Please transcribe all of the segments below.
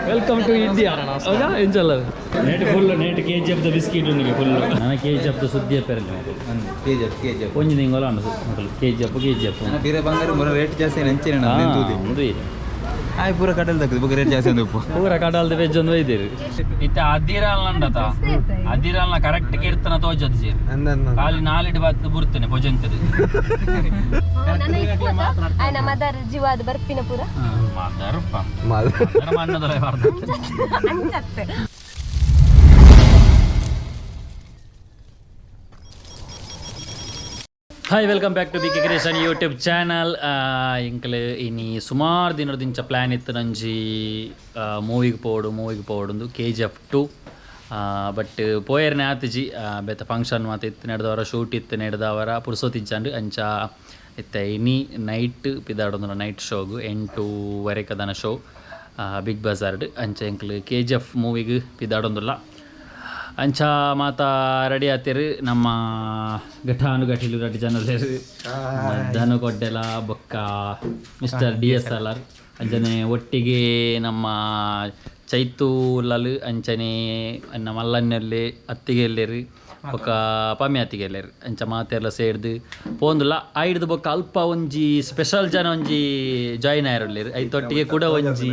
Welcome to India. ಹೌದಾ ಎಂಚಲ್ಲ net full net K G F the biscuit ಉಂಡಿಗೆ full ನಾನು K G F the ಸುದ್ದಿ ಪೆರಲಿ KGF KGF. ಒಂಜಿ ತಿಂಗಳು ಅನ್ಸು ಮೊದಲು K G F K G F. ಬೇರೆ ಬಂಗಾರ ಮುರ ರೇಟ್ ಜಾಸ್ತಿ ನಂಚಿನ ಆಯ್ ಪೂರ ಕಡಲ್ ತಕ್ಕದು ಬೊಕ ರೇಟ್ ಜಾಸ್ತಿ ಉಪ್ಪು. ಪೂರ ಕಡಲ್ದ ವೆಜ್ ಒಂದು ಒಯ್ದಿರಿ ಇತ್ತೆ ಅದಿರಲ್ನಂಡತ ಅದಿರಲ್ನ ಕರೆಕ್ಟ್ ಕೆರ್ತನ ತೋಜದ್ ಸೇರಿ ಖಾಲಿ ನಾಲಿಡ್ ಬಾತ್ ಬುರ್ತೇನೆ ಪೊಜೆಂತದೆ. ನನ್ನ ಇಪ್ಪತ್ತ ಆಯ್ನ ಮದರ್ ಜೀವಾದ ಬರ್ಪಿನ ಪೂರ. ಮದರ್ಪ ಮದರ್ ಮಣ್ಣದೊಲೆ ಬಾರ್ದು. ಅಂಚತ್ತೆ. Hi, welcome back to B K creation YouTube channel. ಎಂಕಲ್ ಇನಿ ಸುಮಾರು ದಿನದಿಂಚ ಪ್ಲ್ಯಾನ್ ಇತ್ತು ನಂಜಿ ಮೂವಿಗೆ ಪೋಡು ಮೂವಿಗೆ ಪೋಡು ಕೆ ಜಿ ಎಫ್ 2. ಬಟ್ ಪೋಯರ್ನೆ ಆತಿಜಿ. ಬೇತ ಫಂಕ್ಷನ್ ಮಾತ ಇತ್ತು ನಡೆದವರ ಶೂಟ್ ಇತ್ತು ನಡೆದವರ ಪುರ್ಸೋತಿಜ್ಜಂಡು. ಅಂಚ ಇತ್ತೆ ಇನಿ ನೈಟ್ ಪಿದಾಡೊಂದು ನೈಟ್ ಶೋಗು 8:30 ಕದನ ಶೋ ಬಿಗ್ ಬಜಾರ್ಡ್. ಅಂಚ ಎಂಕಲ್ ಕೆ ಜಿ ಎಫ್ ಮೂವಿಗೆ ಪಿದಾಡೊಂದುಲ್ಲ. ಅಂಚ ಮಾತ ರೆಡಿ ಆತಿರು. ನಮ್ಮ ಘಟಾನುಘಟಿಲು ರಡ್ಡು ಜನ ಉಲ್ಲೆರ್. ಧನು ಕೊಡ್ಡೆಲ ಬೊಕ್ಕ ಮಿಸ್ಟರ್ ಡಿ ಎಸ್ ಎಲ್ ಆರ್. ಅಂಚನೆ ಒಟ್ಟಿಗೆ ನಮ್ಮ ಚೈತು ಉಲ್ಲಲು. ಅಂಚನೆ ನಮ್ಮ ಮಲ್ಲನ್ನೆಲ್ಲೆ ಅತ್ತಿಗೆ ಎಲ್ಲೆರು ಬೊಕ್ಕ ಪಮ್ಮಿ ಅತ್ತಿಗೆ ಎಲ್ಲೆರು. ಅಂಚ ಮಾತೆರ್ಲ ಸೇರ್ದು ಪೋಂದುಲ್ಲ. ಐಡ್ದು ಬೊಕ್ಕ ಅಲ್ಪ ಒಂಜಿ ಸ್ಪೆಷಲ್ ಜನ ಒಂಜಿ ಜಾಯಿನ್ ಆಯರುಲ್ಲೆರ್. ಐತೊಟ್ಟಿಗೆ ಕೂಡ ಒಂಜಿ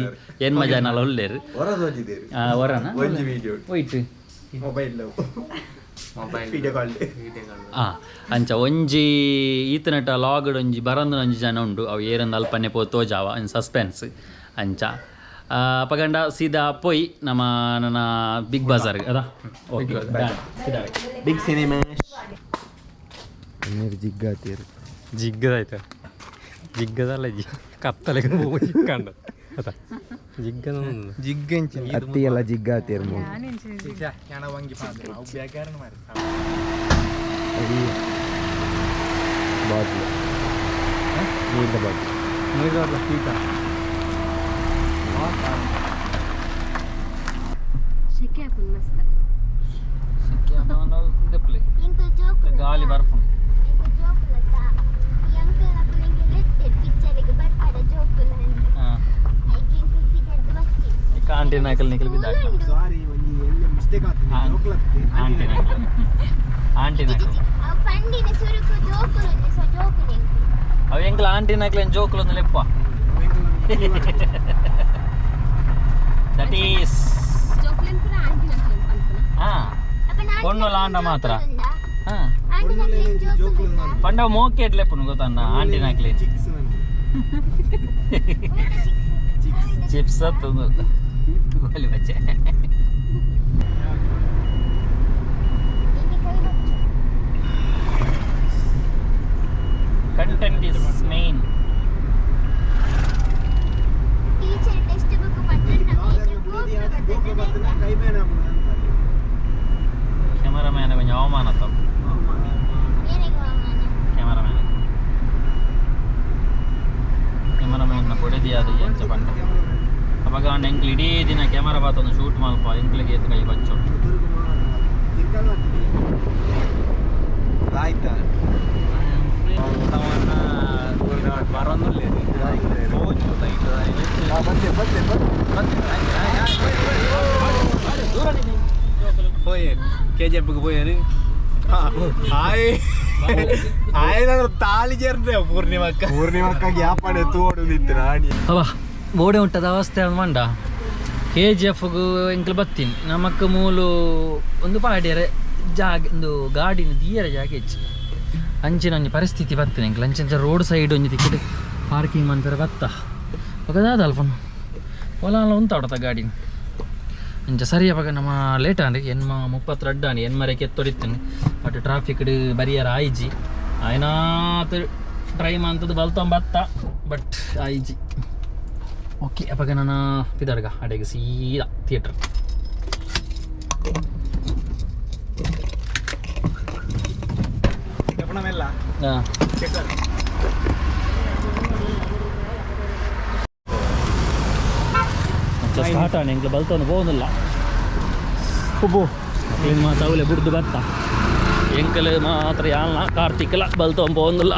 ಎನ್ಮ ಜನಲ ಉಲ್ಲೆರ್. ವರನ ಒಯ್ಟ್ ಅಂಚ ಒಂಜಿ ಈತನಟ ಲಾಗ್ಡ್ ಒಂಜಿ ಬರಂದನ ಒಂಜಿ ಜನ ಉಂಡು. ಅವು ಏರಂದು ಅಲ್ಪನೆ ಪೋ ತೋಜಾವ ಒಂಜಿ ಸಸ್ಪೆನ್ಸ್. ಅಂಚ ಪಗಂಡ ಸೀದಾ ಪೋಯ್ ನಮ್ಮ ನನ್ನ ಬಿಗ್ ಬಾಜಾರ್ ಅದ. ಓಕೆ. Big cinema. ಜಿಗ್ಗಾತೀರು. ಜಿಗ್ಗದಾಯ್ತು ಜಿಗ್ಗದಲ್ಲ ಜಿ ಕತ್ತಲೆಗೆ ಹೋಗಿ ಜಿಕ್ಕಂಡ ಅದ ಜಿಗ್ಗನ. ಜಿಗ್ಗಂಚಿ. ಅತ್ತಿ ಎಲ್ಲ ಜಿಗ್ಗಾತೀರು ಮೂಲು. ಬಾಟ್ಲು ನೀರಿನ ಬಾಟ್ಲು. ಶೆಕೆ ಆಪುಂಡು ಮಸ್ತ್. ಗಾಲಿ ಬರ್ಪುಂಡು. ಆಂಟಿ ನಾಕಲ್ ನಿಕಲ್ ಬಿದ್ದಾಕ. ಸಾರಿ, ಒಂಜಿ ಎಲ್ಲಿ ಮಿಸ್ಟೇಕ್ ಆಗ್ತದೆ. ಆಂಟಿ ನಾಕಲ್ ಆಂಟಿ ನಾಕಲ್. ಪಂಡಿನ ಸುರುಕು ಜೋಕುಲು ಸೊ ಜೋಕುಲು. ಅವು ಎಂಕಲ್ ಆಂಟಿ ನಾಕಲ್ ಜೋಕುಲು ಒಂದು ಲೆಪ್ಪ. That is ಜೋಕುಲೆನ್ ಪೂರ ಆಂಟಿ ನಕ್ಲೆನ್ ಪನ್ಪುನ. ಹಾ, ಪೊಣ್ಣು ಲಾಂಡ ಮಾತ್ರ. ಹಾ, ಜೋಕುಲು. ಪಂಡ ಮೋಕೆಟ್ ಲೆಪ್ಪುನು ಗೊತ್ತಣ್ಣ ಆಂಟಿ ನಾಕ್ಲೆ. ಚಿಕ್ಸ್. ಚಿಪ್ಸ್ ಹತ್ತದು ಗೋಲಿ ಬಚ್ಚೆ. Content is main. Teacher text book ಕೈ ಮೇಲೆ. ಕ್ಯಾಮರಾಮ್ಯಾನ್ ಕೊಂಚ ಅವಮಾನ ತಪ್ಪು. ಕ್ಯಾಮರಾಮ್ಯಾನ್ ಕ್ಯಾಮರಾಮ್ಯಾನ್ನ ಕೊಡೆದಿಯಾದ ಎಂಚ ಪಂಡ ಅವಾಗ ಎಂಕ್ಲು ಇಡೀ ದಿನ ಕ್ಯಾಮರಾ ಬಾತೊಂದು ಶೂಟ್ ಮಲ್ಪ ಎಂಕ್ಲಿಗೆ ಏತ್ ಕೈ ಬಚ್ಚು. ಆಯ್ತಾ ಬರೋದಿಲ್ಲ. ಬತ್ತೆ ಬತ್ತೆ. പോയേൻ കെ ജി എഫ് പോയേന്. ഹായ് ఆయన ತಾಳಿ ചേರ್ತೆ ಪೂರ್ಣಿಮಕ್ಕ. ಪೂರ್ಣಿಮಕ್ಕ ಗ್ಯಾಪ್ ಎತ್ತು ನಿಂತು ನಾಣಿ. ಅವ ಬೋಡೆ ಉಂಟದ ಅವಸ್ಥೆ ಮಂಡ ಕೆ ಜಿ ಎಫ್ಗೂ ಎಂಕ್ಲು ಬತ್ತೀನಿ. ನಮಕ್ ಮೂಲು ಒಂದು ಪಾಡ್ಯರೆ ಜಾಗ ಒಂದು ಗಾಡಿನ ದೀಯರ ಜಾಗ ಹೆಚ್ಚು. ಅಂಚಿನ ಒಂಜಿ ಪರಿಸ್ಥಿತಿ ಬತ್ತಿನ ಎಂಕ್ಲು. ಅಂಚಿನ ರೋಡ್ ಸೈಡ್ ಒಂಜಿ ತಿಕ್ಕಿಡ್ ಪಾರ್ಕಿಂಗ್ ಮನ್ಪೆರೆ ಬತ್ತ. ಬೊಕ ದಾದ ಅಲ್ಪ ಒಲ ಉಂತಾಡತ ಗಾಡಿನ. ಅಂಚ ಸರಿ ಅವಾಗ ನಮ್ಮ ಲೇಟ್ ಆಂಡ್ ಎನ್ಮ 32 ಆಂಡ್ ಎನ್ಮರೆಗೆ ಎತ್ತೊಡಿತ್ತೇನೆ. ಬಟ್ ಟ್ರಾಫಿಕ್ ಬರಿಯರ ಆಯ್ಜಿ. ಆಯ್ನಾತ್ ಟ್ರೈ ಮಂತದ್ದು ಬಲ್ತೊಂಬತ್ತ ಬಟ್ ಆಯ್ಜಿ. ಓಕೆ, ಅವಾಗ ನಾನು ಪಿದಾಡ್ಗ ಅಡೆಗೆ ಸೀದಾ ಥಿಯೇಟರ್. ಹಾಂ, ಸ್ಟಾರ್ಟ್ ಆಂಡ್ ಎಂಕ್ಲು ಬಲ್ತೊಂದು ಪೋವೊಂದುಲ್ಲ. ಎಂಕ್ ಮಾತ ಅವಲೆ ಬುಡ್ದು ಬತ್ತ. ಎಂಕಲ್ ಮಾತ್ರ ಯಾಲ್ನ ಕಾರ್ತಿಕ್ಲ ಬಲ್ತೊಂದು ಪೋವೊಂದುಲ್ಲ.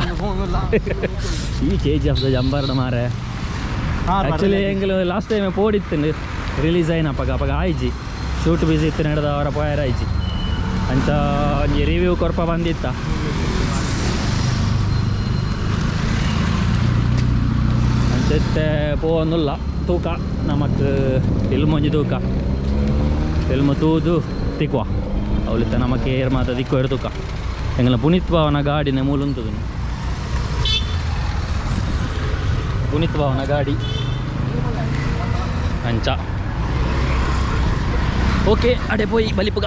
ಈ ಕೆ ಜಿ ಎಫ್ ಜಂಬರ್ಡ ಮಾರೆ. ಆಕ್ಚುಲಿ ಎಂಕಲು ಲಾಸ್ಟ್ ಟೈಮ್ ಪೋಡಿತ್ತು ರಿಲೀಸ್ ಆಯ್ನ ಅಪಗ ಅಪಗ ಆಯ್ಜಿ ಶೂಟ್ ಬಿಸಿ ಇತ್ತು ನಡೆದ ಅವರ ಪೋಯರ್ ಆಯ್ಜಿ ಅಂಚ ಒಂಜಿ ರಿವ್ಯೂ ಕೊರ್ಪ ಬಂದಿತ್ತ ಅಂಚೆತ್ತೆ ಪೋವೊಂದುಲ್ಲ ತೂಕ ನಮಕ್ ಫಿಲ್ಮ್ ಒಂಜಿ ತೂಕ ಫಿಲ್ಮ್ ತೂದು ತಿಕ್ವ ಅವಳಿತ್ತ ನಮಕ್ ಏರ್ ಮಾತ ದಿಕ್ಕು ಎಡ್ ತೂಕ ಎಂಗಲ ಪುನೀತ್ ಭಾವನ ಗಾಡಿನ ಮೂಲುಂತುದು ಪುನೀತ್ ಭಾವನ ಗಾಡಿ ಅಂಚ ಓಕೆ ಅಡೆ ಪೋಯಿ ಬಲಿಪುಗ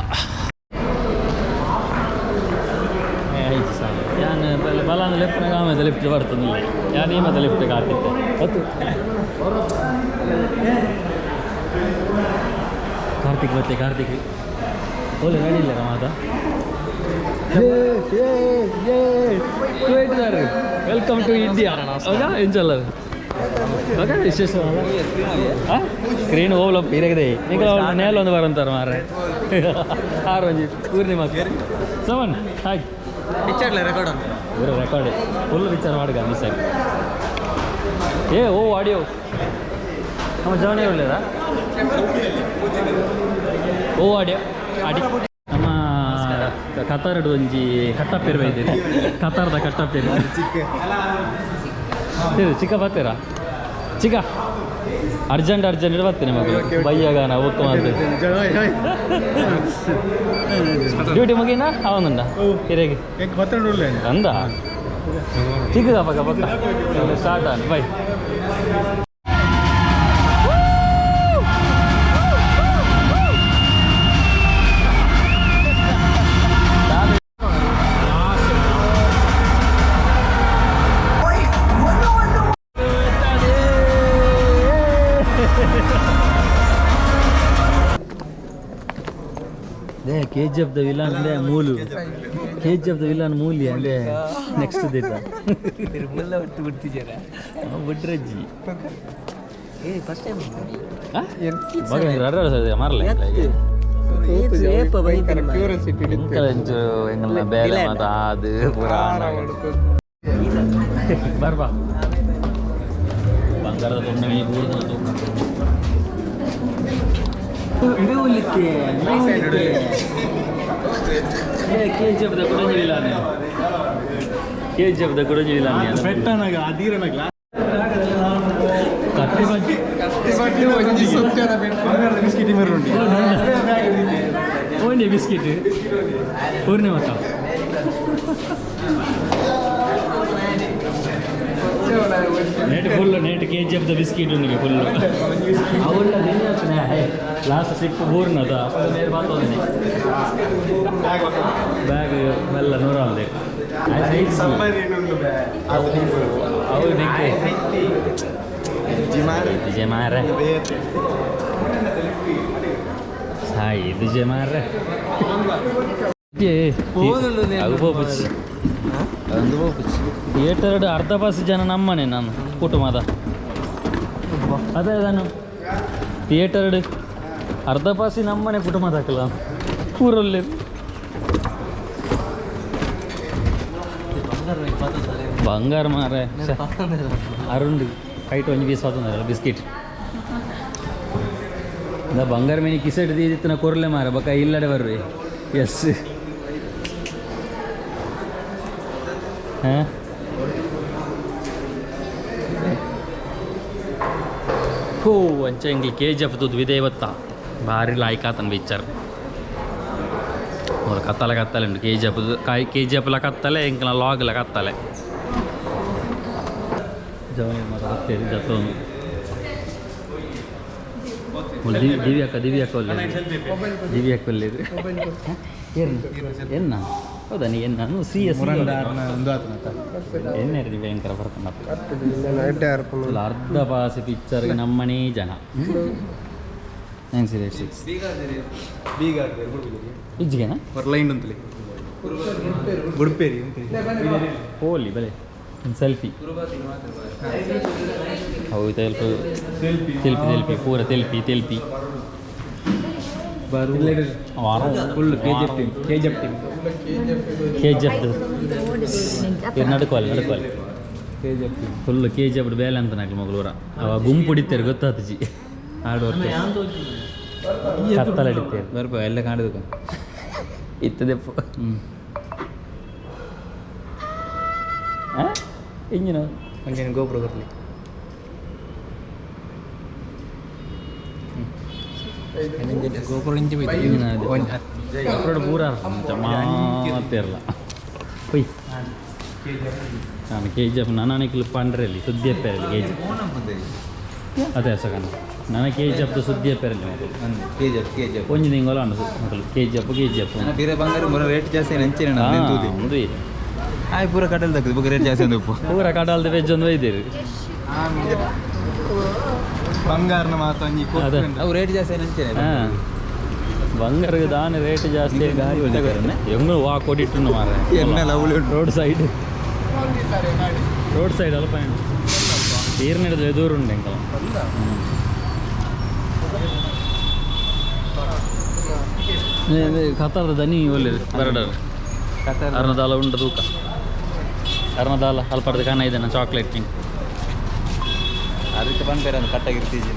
ಯಾನ್ ಬಲಾನ ಲೆಫ್ಟ್ ಆಮೇಲೆ ಲೆಫ್ಟ್ ಬರ್ತದೆ ಯಾನ್ ಈ ಮತ್ತೆ ಲೆಫ್ಟ್ ಹಾಕಿತ್ತೆ ಗೊತ್ತು ಕಾರ್ತಿಕ್ ಬತ್ತೆ ಕಾರ್ತಿಕ್ ಓಲೆ ರೆಡಿ ಇಲ್ಲ ಮಾತ welcome to India ಹೌದಾ ಎಂಚಲ್ಲ ಓಕೆ ವಿಶೇಷ ಸ್ಕ್ರೀನ್ ಓವ್ಲ ಪೀರಗದೆ ನಿಂಗೆ ನೇಲ ಒಂದು ಬರಂತಾರ ಮಾರ್ರೆ ಆರು ಒಂಜಿ ಪೂರ್ಣಿಮಾ ಸವನ್ ಹಾಯ್ ಪಿಕ್ಚರ್ಲ ರೆಕಾರ್ಡ್ ಅಂತ ಊರ ರೆಕಾರ್ಡ್ ಫುಲ್ ಪಿಕ್ಚರ್ ಮಾಡ್ಗ ಮಿಸ್ ಆಗಿ ಏ ಓ ಆಡಿಯೋ ನಮ್ಮ ಜವನೇ ಒಳ್ಳೇದಾ ಓ ಆಡಿಯೋ ಆಡಿ ನಮ್ಮ ಕತಾರಡು ಒಂಜಿ ಕಟ್ಟಪ್ಪೇರು ಬೈದಿರಿ ಕತಾರದ ಕಟ್ಟಪ್ಪೇರು ಚಿಕ್ಕ ಬರ್ತೀರಾ ಚಿಕ್ಕ ಅರ್ಜೆಂಟ್ ಅರ್ಜೆಂಟ್ ಬರ್ತೀನಿ ಮಗಳು ಬೈಯಾಗಾನ ಓಕೆ ಮಾಡ್ತೀನಿ ಡ್ಯೂಟಿ ಮುಗಿನಾ ಅವನುಂಡ ಹಿರೇಗೆ ಅಂದ ಸಿಕ್ಕದ ಪಕ್ಕ ಪಕ್ಕ start on by KGF the villain ಅಂದ್ರೆ ಮೂಲು ಕೆಜಿಎಫ್ the villain ಮೂಲಿ ಅಂದ್ರೆ ನೆಕ್ಸ್ಟ್ ದಿಟ್ಟ ಬಿಡ್ರಜ್ಜಿ ಮಾರಲ್ಲ ಎಂಗಲ್ನ ಬೇಲೆ ಮಾತ ಅದು ಪುರಾಣ ಬರ್ಬಾ ಬಂಗಾರದ ದೊಣ್ಣೆ ಬೂರ್ದ ತೂಕ ಕೆಜಿಎಫ್ the ಕುಡಂಜಿ ವಿಲಾನೆ ಕೆಜಿಎಫ್ the ಕುಡಂಜಿ ವಿಲಾನೆ ಬೆಟ್ಟನಾಗ ಅದೀರನಾಗ ಕತ್ತಿ ಬಜ್ಜಿ ಬಿಸ್ಕಿಟ್ ಮೆರುಂಡಿ ಓಂಡಿ ಬಿಸ್ಕಿಟ್ ಪೂರ್ಣಿಮಕ್ಕ neat full neat K G F the biscuit ಉಂಡಿಗೆ ಫುಲ್ ಅವುಳ್ಳ ಲಾಸ್ಟ್ ಸಿಪ್ಪು ಬೂರ್ನದ ಅಪ್ಪದ ನೇರು ಬಾತೋದಿನಿ ಬ್ಯಾಗ್ ಮೆಲ್ಲ ನೂರ ಒಂದೇ ಅವು ನಿಕ್ಕೆ ಮಾರ್ರೆ ಹಾಯ್ ಇದು ಮಾರ್ರೆ ಅದು ಪೋಪುಚಿ ಅದು ಪೋಪುಚಿ ಥಿಯೇಟರ್ ಅರ್ಧ ಪಾಸ್ ಜನ ನಮ್ಮನೆ ನಾನು ಕುಟುಂಬದ ಅದೇ ನಾನು ಥಿಯೇಟರ್ ಅರ್ಧ ಪಾಸಿ ನಮ್ಮನೆ ಕುಟುಂಬದ ಹಾಕಲ್ಲ ಊರಲ್ಲಿ ಬಂಗಾರ ಮಾರೆ ಅರುಣ್ ಕೈಟ್ ಒಂಜಿ ಪೀಸ್ ಪತ್ತೊಂದಲ್ಲ ಬಿಸ್ಕಿಟ್ ಇಂದ ಬಂಗಾರ ಮೇನಿ ಕಿಸೆಟ್ ದೀದಿತ್ತಿನ ಕೊರ್ಲೆ ಮಾರ ಬಕ್ಕ ಇಲ್ಲಡೆ ಬರ್ರಿ ಎಸ್ ಹಾಂ ಹೋ ಅಂಚ ಎಂಗ್ಲಿ ಕೆ ಜಿ ಎಫ್ ತೂದು ವಿದೇವತ್ತ ಭಾರಿ ಲಾಯ್ಕಾತನ್ ಪಿಕ್ಚರ್ ಮೂಲ ಕತ್ತಲೆ ಕತ್ತಲೆ ಉಂಟು ಕೆ ಜಿ ಎಫ್ ಕಾಯಿ ಕೆ ಜಿ ಎಫ್ಲ ಕತ್ತಲೆ ಎಂಕ್ಲ ಲಾಗ್ಲ ಕತ್ತಲೆ ಜವನಿ ಮಾತ ಜತ್ತೋನು ದಿವ್ಯಕ್ಕ ದಿವ್ಯಕ್ಕ ಒಲ್ಲೇದು ದಿವ್ಯಕ್ಕ ಒಲ್ಲೇದು ಎನ್ನ ಹೌದಾ ನೀ ಎನ್ನ ಸಿ ಎಸ್ ಎನ್ನ ಭಯಂಕರ ಬರ್ತಾನ ಅರ್ಧ ಪಾಸ್ ಪಿಕ್ಚರ್ಗೆ ನಮ್ಮನೇ ಜನ 9086 ಇಜ್ಜಿಗೆನಾ ಲೈನ್ ಅಂತಲೇ ಬುಡ್ಪೇರಿ ಹೋಲಿ ಬಲೆ ಸೆಲ್ಫಿ ಹೌದು ತೆಲ್ಪು ತೆಲ್ಪಿ ತೆಲ್ಪಿ ಪೂರ ತೆಲ್ಪಿ ತೆಲ್ಪಿ full K G F team K G F team K G F ನಡ್ಕೋಲ್ಲ ನಡ್ಕೋಲ್ಲ Full K G F ಬೇಲೆ ಅಂತ ನಾಕ್ಲು ಮಗಳೂರ ಅವ ಗುಂಪು ಹಿಡಿತಾರೆ ಗೊತ್ತಾತಜಿ ಹಾರ್ಡ್ ವರ್ಕ್ ಕತ್ತಲ ಹಿಡಿತೇವೆ ಬರ್ಪ ಎಲ್ಲ ಕಾಣಬೇಕು ಇತ್ತದೆಪ್ಪ ಇಂಜಿನ ಒಂಜೇನು ಗೋಪುರ ಬರಲಿ ಗೋಪುರ ಇಂಚಿ ರೋಡ್ ಪೂರ ಮಾತಿರಲ್ಲ ಹೊಯ್ ನಾನು K G F ನಾನು ಪಂಡ್ರಲ್ಲಿ ಸುದ್ದಿ ಅಪ್ಪೇರಲ್ಲಿ ಕೆ ಜಿ ಅದೇ ಸಕನ ನಾನು K G F ಸುದ್ದಿ ಅಪ್ಪೇರಲ್ಲಿ ಮಕ್ಕಳು K G F K G F ಒಂಜಿ ತಿಂಗಳು ಅಣ್ಣ ಮಕ್ಕಳು K G F K G F ಬೇರೆ ಬಂಗಾರ ಮುರ ರೇಟ್ ಜಾಸ್ತಿ ನಂಚಿನ ಒಂದು ಆಯ್ ಪೂರ ಕಡಲ್ ತಕ್ಕದು ಬುಕ್ ರೇಟ್ ಜಾಸ್ತಿ ಒಂದು ಉಪ್ಪು ಪೂರ ಕಡಲ್ದ ವೆಜ್ ಒಂದು ಒಯ್ದಿರಿ ಬಂಗಾರನ ಮಾತು ಒಂಜಿ ಅದೇ. ಅವು ರೇಟ್ ಜಾಸ್ತಿ ನಂಚಿನ ಹಾಂ ಬಂಗಾರಕ್ಕೆ ದಾನ ರೇಟ್ ಜಾಸ್ತಿ ಗಾಡಿ ಹೊಡಿತಾರೆ. ಹೆಂಗಳು ವಾ ಕೊಡಿಟ್ಟು ಮಾರ ಎಣ್ಣೆ ಲವ್ಲಿ ಉಂಟು. Road side road side ಅಲ್ಪ ತೀರ್ನಿಡ್ದು ಎದುರುಂಡು ಎಂಕಲ ಕತಾರದ ದನಿ ಒಳ್ಳೆ ಬರಡರ್ ಅರ್ಣದಾಲ ಉಂಟು ತೂಕ ಅರ್ಣದಾಲ ಅಲ್ಪರ್ದ ಕಾನ ಇದೆ ನಾನು ಚಾಕ್ಲೇಟ್ ಕಿಂಗ್ ಅದಕ್ಕೆ ಬಂದ್ಬೇರೆ ಒಂದು ಕಟ್ಟಾಗಿರ್ತೀವಿ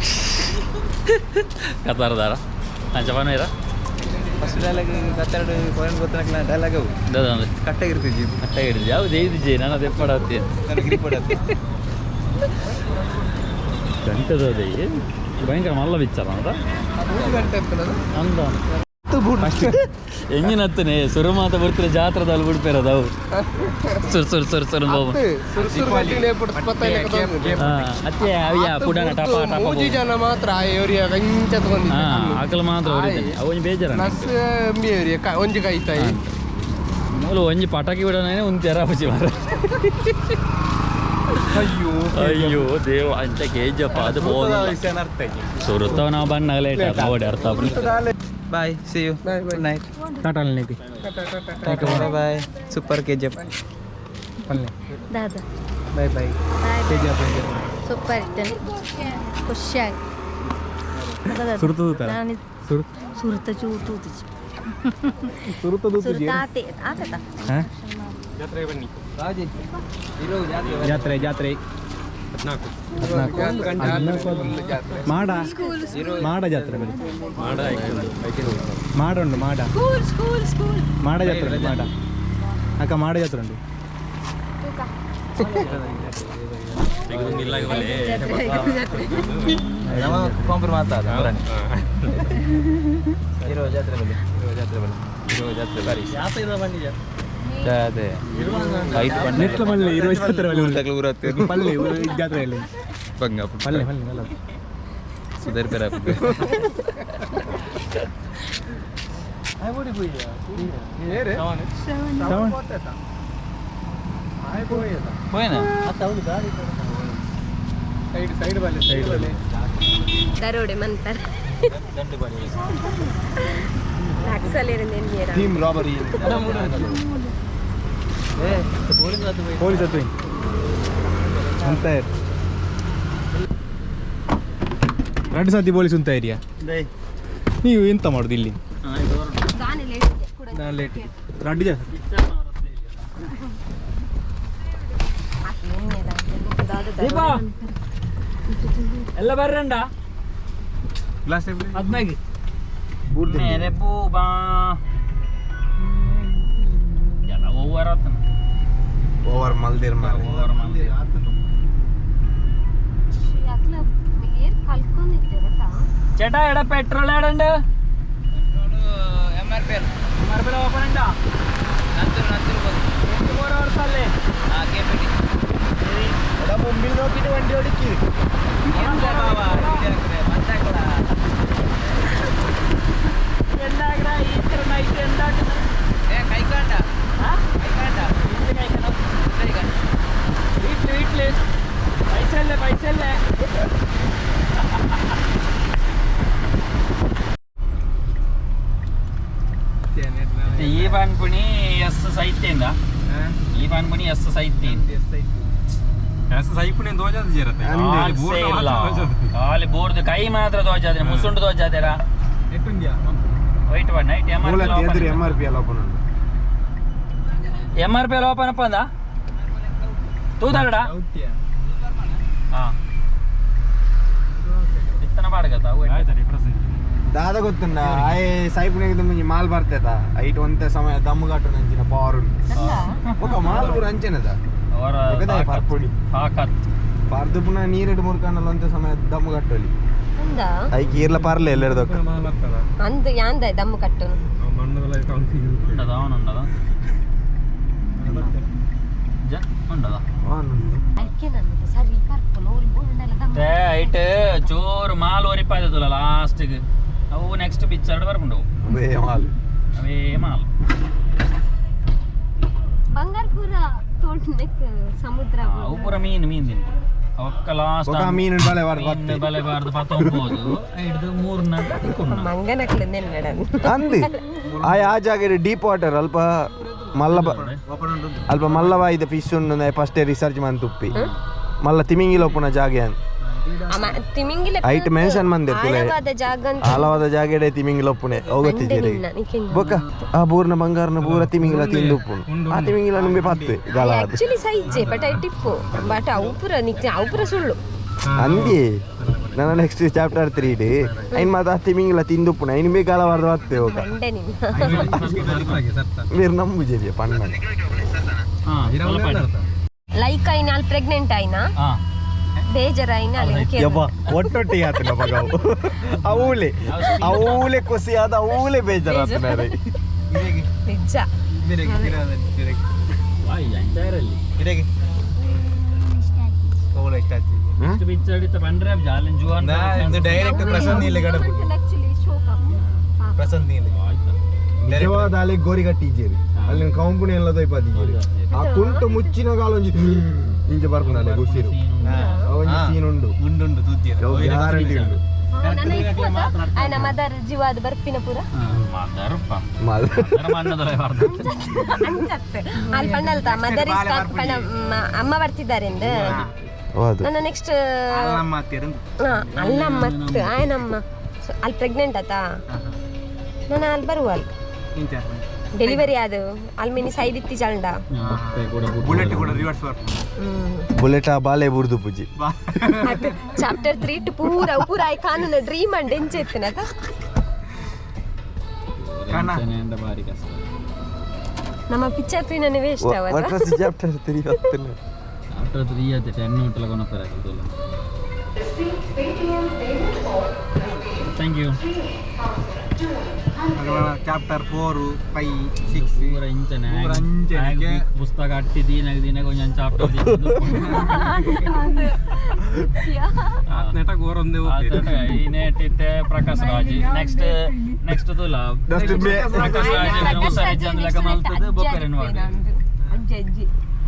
ಕತಾರದಾರ ಹಾಂ ಜಪಾನ್ ಇರ ಫಸ್ಟ್ ಡೈಲಾಗ್ ಕತ್ತೆರಡು ಕೊನೆಗೆ ಗೊತ್ತಾಗಲ್ಲ ಡೈಲಾಗ್ ಅವು ದಾದ ಕಟ್ಟಾಗಿರ್ತೀವಿ ಕಟ್ಟಾಗಿಡ್ದು ಯಾವ್ದು ಐದು ಜೆ ನಾನು ಅದು ಎಪ್ಪಡತ್ತಿ ನನಗೆ ಗ್ರಿಪ್ ಹೊಡೆಯತ್ತೆ. ಗಂಟೆದ ಭಯಂಕರ ಮಲ್ಲ ಬಿಚ್ಚಾರ ಅಂತ ಅಂದ ಎಂಜಿನ ಹತ್ತನೆ ಸುರು ಮಾತ ಬರ್ತಾರೆ ಜಾತ್ರೆದಲ್ಲಿ ಬಿಡ್ಪೇರದ ಅವು ಸುರ್ ಸುರ್ ಸುರ್ ಸುರ್ ಬಾಬು ಅತ್ತೆ ಅಯ್ಯ ಪುಡಾನ ಟಪ ಟಪ ಮೂಜಿ ಜನ ಮಾತ್ರ ಇವರಿಯ ಕಂಚ ಹಾ ಆಕಲ ಮಾತ್ರ ಹೊಡಿತಾನೆ ಅವು ಒಂಜಿ ಬೇಜಾರ ಪ್ಲಸ್ ಇವರಿಯ ಒಂಜಿ ಕೈತಾಯಿ ಮೂಲು ಒಂಜಿ ಪಟಾಕಿ ಬಿಡೋನೇ ಒಂದು ತೆರ ಪುಜಿ ಮಾರ ಅಯ್ಯೋ ಅಯ್ಯೋ ದೇವ ಅಂಚ ಕೇಜಪ್ಪ ಅದು ಬೋದ ಸುರುತ್ತವ ನಾವು ಬಣ್ಣ ಲೇಟ್ ಓಡಿ ಅರ್ಥ bye see you good night Tata ನೀತಿ bye bye super K G F ದಾದ bye bye K G F super ಇರ್ತೇನೆ ಖುಷಿಯಾಗಿ ಸುರುತ ತೂತಾರ? ನಾನು ಸುರು ಸುರುತ ಚೂರು ಸುರುತ ಸುರುತಾತೆ ಆತತ ಜಾತ್ರೆ ಜಾತ್ರೆ ಮಾಡ ಮಾಡ ಜಾತ್ರೆ ಬನ್ನಿ. ಮಾಡ ಉಂಟು ಮಾಡ school school school ಮಾಡ ಜಾತ್ರೆ ಉಂಟು ಮಾಡ ಅಕ್ಕ ಮಾಡ ಜಾತ್ರೆ ಉಂಟು ನಮ್ಮ ಕಾಂಪ್ರ ಮಾತಾಡ ಇರೋ ಜಾತ್ರೆ ಬಲ್ಲಿ ಇರೋ ಜಾತ್ರೆ ಬಲ್ಲಿ ಇರೋ ಜಾತ್ರೆ ಬಾರಿ ಅದೇ ಐದು ಬಣ್ಣ ನೆಟ್ಲ ಮಲ್ಲೆ ಇರುವ ಜಾತ್ರೆ ಬಲ್ಲಿ ಉಂಟು. ತಗ್ಲು ಊರತ್ತೆ ಪಲ್ಲೆ ಊರು ಜಾತ್ರೆಯಲ್ಲಿ ಬಂಗ ಪಲ್ಲೆ ಪಲ್ಲೆ ಅಲ್ಲ ಸುಧೀರ್ ಪೆರ ಹೋಯ್ನ ಸೈಡ್ ಸೈಡ್ ಬಲ್ಲೆ ಸೈಡ್ ಬಲ್ಲೆ ದರೋಡೆ ಮಂತರ ನಕ್ಸಲ್ ಇರಂದು team robbery police ಹತ್ತು ಅಂತ ಎರಡು ಸತಿ ಪೊಲೀಸ್ ಉಂತ ಏರಿಯಾ ನೀವು ಎಂತ ಮಾಡುದು ಇಲ್ಲಿ ನಾನು ಲೇಟ್ ರಡ್ಡು ಜನ ದೀಪಾ ಎಲ್ಲ ಬರ್ರಂಡ ಗ್ಲಾಸ್ ಹದಿನೈದು ಮೇರೆ ಪೂಬಾ ಎಲ್ಲ ಓವರ್ ಆತನ ಓವರ್ ಮಲ್ದಿರ್ ಮಾರೆ ಓವರ್ ಮಂದಿ ചേട്ടാ എടാ petrol ഏടണ്ട് M R P L open ഉണ്ടോ അല്ലേ K P T മുമ്പിൽ നോക്കിട്ട് വണ്ടി ഓടിക്ക് എന്താക്കടാ ഈ ഇത്ര നൈറ്റ് എന്താക്കുന്നത് വീട്ടില് വീട്ടില് പൈസ അല്ലേ പൈസ അല്ലേ ಈ ಪನ್ಪುಣಿ ಎಸ್ ಸೈತ್ಯಿಂದ ಈ ಪನ್ಪುಣಿ ಎಸ್ ಸೈತಿ ಖಾಲಿ ಬೋರ್ದು ಕೈ ಮಾತ್ರ ದೋಜಾದ್ರೆ ಮುಸುಂಡು ದೋಜಾದಿರಾ ವೈಟ್ ಒನ್ ನೈಟ್ ಎಮ್ ಮೂಲ ಆರ್ ಎದುರು M R P ಎಲ್ಲ ಓಪನ್ ಉಂಟು M R P L open ಅಪ್ಪ ಅಂದ ತೂದಾರಡ ಹಾ ಇತ್ತನ ಬಾಡಗತ ಅವು ದಾದ ಗೊತ್ತುಂಡ ಆಯ್ ಸೈಪ್ನಾಗ ಮುಂಜಿ ಮಾಲ್ ಬರ್ತೇತ ಐಟ್ ಒಂತೆ ಸಮಯ ದಮ್ಮುಗಟ್ಟು ನಂಚಿನ ಪವರ್ ಉಂಟು ಬೊಕ ಮಾಲ್ ಪೂರ ಅಂಚೆನದ ಅವರ ಪರ್ಪುಡಿ ತಾಕತ್ ಪರ್ದು ಪುನಃ ನೀರಿಡು ಮುರ್ಕಂಡಲ ಒಂತೆ ಸಮಯ ದಮ್ಮುಗಟ್ಟೊಲಿ ಅಂದ ಐಕ್ ಈರ್ಲ ಪರ್ಲೆ ಎಲ್ಲೆರ್ದೊಕ್ಕ ಅಂದ್ ಯಾಂದ ದಮ್ಮು ಕಟ್ಟುನು ಉಂಡದ ಅವನುಂಡದ ಜ ಉಂಡದ ಐಕೆ ನನ್ನ ಸರಿ ಪರ್ಪುನು ಓಲ್ ಬೋಂಡಲ ದಮ್ಮು ಐಟ್ ಚೋರು ಮಾಲ್ ಒರಿಪಾಯ್ತಲ್ಲ ಲಾಸ್ಟ್ಗೆ ಅವು ನೆಕ್ಸ್ಟ್ ಪಿಕ್ಚರ್ ಬರ್ಪುಂಡು ಅವೇ ಮಾಲ್ ಅವೇ ಮಾಲ್ ಬಂಗಾರಪುರ ತೋಟನೆಕ್ ಸಮುದ್ರ ಅವು ಪೂರ ಮೀನು ಮೀನು ತಿನ್ಪು ಅವಕ್ಕ ಲಾಸ್ಟ್ ಬೊಕ ಮೀನು ಬಲೆ ಬಾರ್ದು ಪತ್ತೆ. ಬಲೆ ಬಾರ್ದು ಪತ್ತೊಂಬೋದು ಹಿಡ್ದು ಮೂರು ನಾಲ್ಕು ತಿಕ್ಕೊಂಡು ಮಂಗನಕ್ಲು ನೆನ್ನಡನ್ ಅಂದಿ ಆಯ್ ಆ ಜಾಗ ಡೀಪ್ ವಾಟರ್ ಅಲ್ಪ ಮಲ್ಲ ಅಲ್ಪ ಮಲ್ಲವಾಯಿದ ಫಿಶ್ ಉಂಡು ಫಸ್ಟ್ ರಿಸರ್ಚ್ ಮಂತ್ ಉಪ್ಪಿ ಮಲ್ಲ ತಿಮಿಂಗಿಲ ಉಪ್ಪುನ ಜಾಗೆ ಅಂದ್ ತಿಮಿಂಗಿಲ ಐಟ್ ಮೆನ್ಷನ್ ಮಂದಿರ್ ತುಲೆ. ಆಳವಾದ ಜಾಗ ಅಂತ ಆಳವಾದ ಜಾಗೆಡೆ ತಿಮಿಂಗಿಲ ಉಪ್ಪುನೆ ಹೋಗುತ್ತಿದ್ದೀರಿ ನಿನ್ನ ನಿಕ್ಕೆಂಜ. ಬೊಕ ಆ ಬೂರ್ನ ಬಂಗಾರನ ಪೂರ ತಿಮಿಂಗಿಲ ತಿಂದು ಉಪ್ಪುನು ಆ ತಿಮಿಂಗಿಲ ನಿಂಬೆ ಪತ್ತೆ ಗಲಾದ ಆಕ್ಚುಲಿ ಸೈಜೆ ಬಟ್ I Tipu but ಅವು ಪೂರ ನಿಕ್ ಅವು ಪೂರ ಸುಳ್ಳು ಅಂದಿ ನನ್ನ ನೆಕ್ಸ್ಟ್ ಚಾಪ್ಟರ್ 3 ಡ್ ಐನ್ ಮಾತ ಆ ತಿಮಿಂಗಿಲ ತಿಂದು ಉಪ್ಪುನ ಐನ್ ಬೇ ಗಲವಾರ್ದ ಪತ್ತೆ ಹೋಗ ಮಂಡೆ ನಿನ್ನ ಬೇರೆ ನಂಬುಜೇರಿಯ ಪಣ್ಣ ಲೈಕ್ ಐನ ಅಲ್ಲಿ ಪ್ರೆಗ್ನೆಂಟ್ ಆಯ್ನಾ ಹಾ ಬೇಜಾರಾಯ್ನ ಅಲ್ಲಿ ಯಬ್ಬ ಒಟ್ಟೊಟ್ಟಿಗೆ ಆತನ ಮಗ ಅವು. ಅವೂಲೆ ಅವೂಲೆ ಖುಷಿ ಆದ ಅವೂಲೆ ಬೇಜಾರಾತನ ರೀ ನಿಜ ಡೈರೆಕ್ಟ್ ಪ್ರಸನ್ನ ನೀಲೆ ಗಡಪು ಆಕ್ಚುಲಿ ಶೋಕ ಪ್ರಸನ್ನ ನೀಲೆ ನಿಜವಾದ ಅಲೆ ಗೋರಿಗಟ್ಟಿ ಇಜ್ಜೇರಿ ಅಲ್ಲಿ ಕಂಪನಿ ಎಲ್ಲ ದೊಯ್ಪಾದಿಜೇರಿ ಆ ಕುಂಟು ಮುಚ್ಚಿನ ಕಾಲೊಂಜಿ ಇಂಚ ಬರ್ಪುನಲೆ ಗುಸಿರು ಒಂಜಿ ಸೀನ್ ಉಂಡು ಉಂಡುಂಡು ತುದ್ದಿರ ಗ್ಯಾರಂಟಿ ಉಂಡು ನನ್ನ ಇಪ್ಪತ್ತ ಆಯ್ನ ಮದರ್ ಜೀವಾದ ಬರ್ಪಿನ ಪೂರ ಅಂಚತ್ತೆ ಅಲ್ಲಿ ಪಣ್ಣಲ್ತ ಮದರ್ is ಪಣ್ಣ ಅಮ್ಮ ಬರ್ತಿದ್ದಾರೆ ಎಂದು ಹೌದು ನನ್ನ ನೆಕ್ಸ್ಟ್ ನಮ್ಮ ತೆರಂಗು ಅಲ್ಲಮ್ಮ ಆಯನಮ್ಮ ಅಲ್ಲಿ ಪ್ರೆಗ್ನೆಂಟ್ ಆತಾ ನಾನು ಅಲ್ಲಿ ಬರುವ ಅಲ್ಲಿ ಡೆಲಿವರಿ ಅದು ಅಲ್ಲಿ ಮಿನಿ ಸೈಡ್ ಇತ್ತಿ ಚಂಡ ಬುಲೆಟ್ ಕೂಡ ರಿವರ್ಸ್ ಬರ್ಪು ಬುಲೆಟ್ ಆ ಬಾಲೆ ಬುರ್ದು ಪೂಜಿ ಚಾಪ್ಟರ್ 3 ಟು ಪೂರ ಪೂರ ಆಯ್ ಕಾನೂನ ಡ್ರೀಮ್ ಅಂಡ್ ಎಂಚೆತ್ತಿನತ ನಮ್ಮ ಪಿಕ್ಚರ್ 3 ನನೆ ವೇಸ್ಟ್ ಅವತ what was chapter 3 ಹತ್ತನ chapter 3 ಅದೇ 10 ಉಂಟಲ ಕೊನಪರ ಆಯ್ತಲ್ಲ. Thank you. Chapter 4 5 6 ಪೂರ ಇಂಚನೆ ಪೂರ ಇಂಚನೆ. ಪುಸ್ತಕ ಅಟ್ಟಿ ದಿನ ದಿನ ಕೊಂಚ chapter Prakash Raj next next ತುಲ ಪ್ರಕಾಶ್ ರಾಜ್ ಉಸಾರಿ ಚಂದ್ಲಕ ಮಲ್ತದ ಬೊಕ್ಕರೆನ್ ವಾಡ ಅಜ್ಜಿ ಅಜ್ಜಿ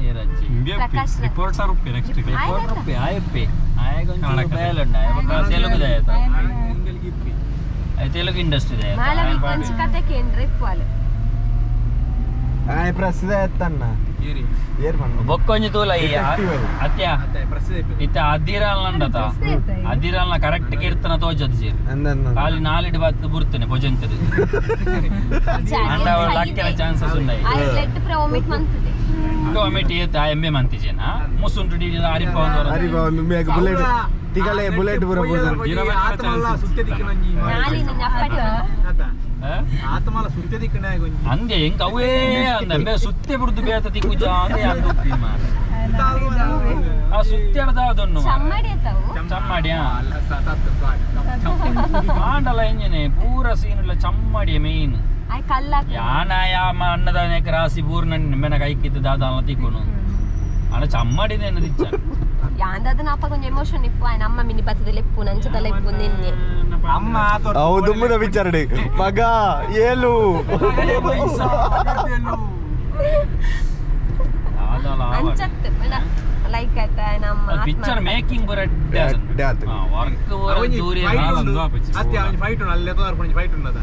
ಏರಜ್ಜಿ ಪ್ರಕಾಶ್ ರಾಜ್. ರಿಪೋರ್ಟರ್ ಉಪ್ಪೆ ನೆಕ್ಸ್ಟ್ ರಿಪೋರ್ಟರ್ ಉಪ್ಪೆ ಆಯಪ್ಪೆ ಆಯಗೊಂಚು ಬೇಲುಂಡ ಆಯ ತೆಲುಗು ದಾಯತ ತೆಲುಗು ಇಂಡಸ್ಟ್ರಿ ದಾಯತ ಮಾಲವಿ ಕೊಂಚ ಕತೆ ಕೇಂದ್ರ ಇಪ್ಪುವಾಲು ಆಯ್ ಪ್ರಸಿದ್ಧ ಎತ್ತನ್ನ ಏರ್ ಪಣ್ಣ ಬೊಕ್ಕೊಂಜಿ ತೂಲ ಈ ಅತ್ಯ ಇತ್ತ ಅದಿರಲ್ನಂಡತ ಅದಿರಲ್ನ ಕರೆಕ್ಟ್ ಕೀರ್ತನ ತೋಜದ್ ಜೀರ್ ಅಂದನ್ನ ಖಾಲಿ ನಾಲಿಡ್ ಬಾತ್ ಬುರ್ತನೆ ಪೊಜೆಂತದ ಅಂಡ ಲಕ್ಕೆಲ ಚಾನ್ಸಸ್ ಉಂಡೈ I blood ಪ್ರ ವಾಮಿಟ್ ಮಂತದೆ ವಾಮಿಟ್ ಏತ ಆ ಎಂಬೆ ಮಂತಿಜೇನ ಮುಸುಂಟು ಡಿಡಿ ಅರಿಪ ಒಂದು ಅರಿಪ ಒಂದು ಮೇಗ ಬುಲೆಟ್ ತಿಗಲೆ ಬುಲೆಟ್ ಪೂರ ಬುರ್ದು ಆತ್ಮಲ್ಲ ಸುತ್ತೆ ದಿಕ್ಕನಂಜಿ ನಾಲಿ ನಿನ್ನ ಅಪ್ಪಟ ಆತ್ಮಲ್ಲ ಸುತ್ತೆ ದಿಕ್ಕನ ಗೊಂಜಿ ಅಂದೆ ಎಂಕ ಅವೇ ಅಂದ ಎಂಬೆ ಸುತ್ತೆ ಬುರ್ದು ಬೇತ ತಿಕ್ಕುಜ ಅಂದೆ ಅಂದು ಉಪ್ಪಿ ಮಾರ ಆ ಸುತ್ತೆ ಅರ್ಧ ಅದೊನ್ನು ಚಮ್ಮಡಿ ಆತವು ಚಮ್ಮಡಿಯಾ ಆಂಡಲ ಎಂಜನೆ ಪೂರ ಸೀನ್ ಇಲ್ಲ ಚಮ್ಮಡಿಯ ಮೇನ್ ಆಯ್ ಕಲ್ಲಾಕ ಯಾನ ಯಾಮ ಅನ್ನದಾನಕ್ಕೆ ರಾಸಿ ಪೂರ್ಣ ನಿಮ್ಮೆನ ಕೈಕಿತ್ತು ದಾದಾನ ತಿಕ್ಕೊನು ಅಣ್ಣ ಚಮ್ಮಡಿದ ಎನ್ನದಿಚ್ಚ ಯಾಂದಾದ ನಾಪ ಕೊಂಚ ಎಮೋಷನ್ ಇಪ್ಪು ಆಯ್ನ ಅಮ್ಮ ಮಿನಿ ಬತ್ತದ ಲೆಪ್ಪು ನಂಚದಲ್ಲ ಇಪ್ಪು ನಿನ್ನೆ ಅಮ್ಮ ಅವು ದುಮ್ಮದ ವಿಚಾರಣೆ ಮಗ ಏಳು ಅಂಚತ್ತು ಲೈಕ್ ಆಯ್ತಾ ಆಯ್ನ ಅಮ್ಮ ಪಿಕ್ಚರ್ ಮೇಕಿಂಗ್ ಬರ ಅಡ್ಡೆ ವರ್ಕ್ ದೂರಿ ಅತ್ತೆ ಅವನ ಫೈಟ್ ಉಂಡು ಅಲ್ಲೇ ತೋರ್ಪುಂಡು ಫೈಟ್ ಉಂಡದ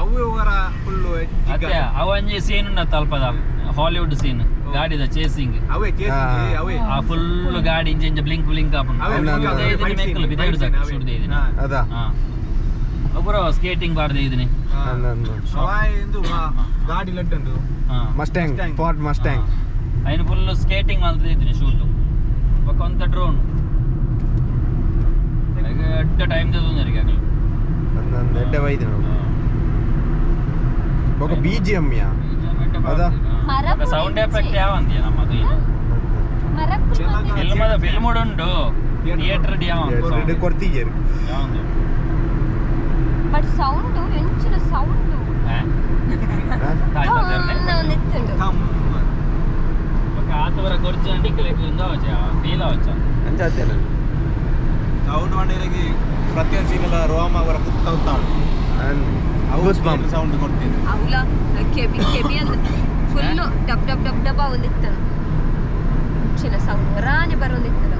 ಅವು ಅವರ ಫುಲ್ ಅತ್ತೆ ಅವಂಜಿ ಸೀನ್ ಉಂಡ ತಲ್ಪದ ಹಾಲಿವುಡ್ ಸೀನ್ ಗಾಡಿದ ಚೇಸಿಂಗ್ ಅವೇ ಚೇಸಿಂಗ್ ಅವೇ ಆ ಫುಲ್ ಗಾಡಿ ಇಂಜ ಇಂಜ ಬ್ಲಿಂಕ್ ಬ್ಲಿಂಕ್ ಆಪುಂಡು ಅವೇ ಮೆಕ್ಕಲು ಬಿದೈಡು ಸಾಕು ಶುಡ್ದೆ ಇದೀನಿ ಅದಾ ಒಬ್ಬರು ಸ್ಕೇಟಿಂಗ್ ಬಾರ್ದೆ ಇದೀನಿ ಗಾಡಿ ಲಡ್ಡು Mustang Ford Mustang ಐನ್ ಫುಲ್ ಸ್ಕೇಟಿಂಗ್ ಮಲ್ತಿದ್ದೀನಿ ಶೂಟ್ ಬೊಕ ಒಂತ ಡ್ರೋನ್ ಎಡ್ಡೆ ಟೈಮ್ ತಗೊಂಡರಿಗೆ ಆಗಲಿ. ಅಂದಂದು ಎಡ್ಡೆ ಬೈದು ನಾವು. ಬೊಕ ಬಿಜಿಎಂ ಯಾ ಅದಾ? ಸೌಂಡ್ ಎಫೆಕ್ಟ್ ಯಾವ ಅಂತೀಯ ನಮ್ಮದು ಇದು ಫಿಲ್ಮ್ ಫಿಲ್ಮ್ ಉಂಟು ಥಿಯೇಟರ್ ಯಾವ ಎರಡು ಕೊಡ್ತಿದ್ದೀರಿ. ಯಾವಂದು? ಬಟ್ ಸೌಂಡ್ ಎಂಚಿನ ಸೌಂಡ್. ಒಂದಿತ್ತುಂಡು. ಆತವರ ಗೊರ್ಜಿ ಅಂಡಿಕಲೆಗ್ ಉಂದು ಫೀಲ್ ಅವಚ್ಚ. ಅಂಚ ಅತ್ತೇನ. ಸೌಂಡ್ ಮಂಡಿಗೆ ಪ್ರತಿಯೊಂದು ಸೀನ್ ಎಲ್ಲ ರೋಮ ಅವರ ಕುತ್ತ ಉತ್ತಾಳು. Goose bump. Sound ಕೊಡ್ತೀನಿ. ಅವಲ ಕೆಬಿ ಕೆಬಿ ಅಂದ್ ಫುಲ್ ಡಬ್ ಡಬ್ ಡಬ್ ಡಬ್ ಒಂದಿತ್ತು. ಎಂಚಿನ ಸೌಂಡ್ ಹೊರಾನೆ ಬರೋದಿತ್ತು.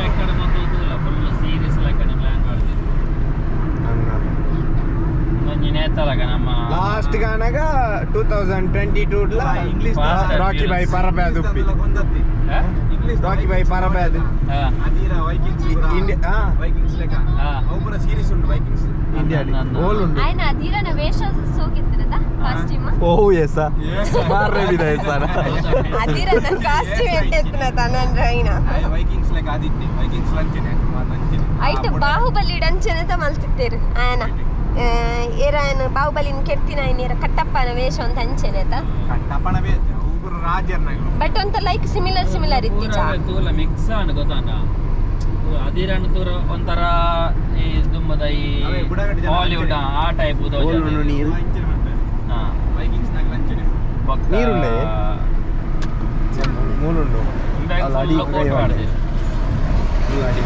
ಲೆಕ್ಕಡ ಮತ್ತು ಇಲ್ಲ, ಫುಲ್ ಸೀರಿಯಸ್ ಲೆಕ್ಕಡ ಪ್ಲಾನ್ ಮಾಡ್ತಿದ್ರು. ಒಂಜಿ ನೇತಲಗ ನಮ್ಮ ಲಾಸ್ಟ್ ಗಾನಗ 2022 English Fast and Rocky Bhai Furious. ಪರಬೆ ಅದು. ಒಂದತ್ತಿ ಇಂಗ್ಲಿಷ್ ರಾಕಿ ಬಾಯ್ ಪರಬೆ ಅದು. ಅದೀರ ವೈಕಿಂಗ್ಸ್. ಇಂಡಿಯಾ ಆ ವೈಕಿಂಗ್ಸ್ ಲೆಕ್ಕ. ಅವು ಸೀರೀಸ್ ಉಂಟು ವೈಕಿಂಗ್ಸ್. ಇಂಡಿಯಾ ಓಲ್ ಉಂಟು. ಆಯ್ನ ಅಧೀರನ ವೇಷ ಸೋಕಿತ್ತಿರದ ಕಾಸ್ಟ್ಯೂಮ್. ಓ ಎಸ್ ಮಾರ್ರೆ ಬಿದ ಎಸ್. ಅಧೀರನ ಕಾಸ್ಟ್ಯೂಮ್ ಎಟ್ಟೆತ್ತಿನ ತನನ್ ರೈನ. ವೈಕಿಂಗ್ಸ್ ಲೆಕ್ಕ ಆದಿತ್ತೆ ವೈಕಿಂಗ್ಸ್ ಲಂಚನೆ ಲಂಚನೆ. ಐಟ್ ಬಾಹುಬಲಿ ಡಂಚನತ ಮಲ್ತಿತ್ತೇರು ಆಯನ ಏರ ಆಯನ ಬಾಹುಬಲಿನ ಕೆಡ್ತಿನ ಏರ ಕಟ್ಟಪ್ಪನ ವೇಷ ಅಂತ ಅಂಚೆನೆ ಆತ. ಕಟ್ಟಪ್ಪಣ ಬೇಕು ಅವು ಪೂರ ರಾಜರ್ನಾಗ್ಲು. ಬಟ್ ಒಂತ like similar similar ಇತ್ತೀಚ. ತೂಲ ಮಿಕ್ಸ್ ಆಂಡ್ ಗೊತ್ತಾಂಡ ಅದಿರನ್ ತೂರ ಒಂಥರ ಈ ದುಮ್ಮದ ಈ ಅವೇ ಬುಡಕಟ್ಟು ಜನ. ಹಾಲಿವುಡ್ ಆ ಟೈಪ್. ಓಲ್ ಉಂಡು ನೀರು. ವೈಕಿಂಗ್ಸ್ ನಾಗ ಲಂಚನೆ. ನೀರುಂಡೆ? ಮೂಲುಂಡು ಅಲ್ಲ, ಅಡಿ ಕೋಟ್ ಮಾಡ್ತೀರಿ. ಫುಲ್ ಅಡಿ.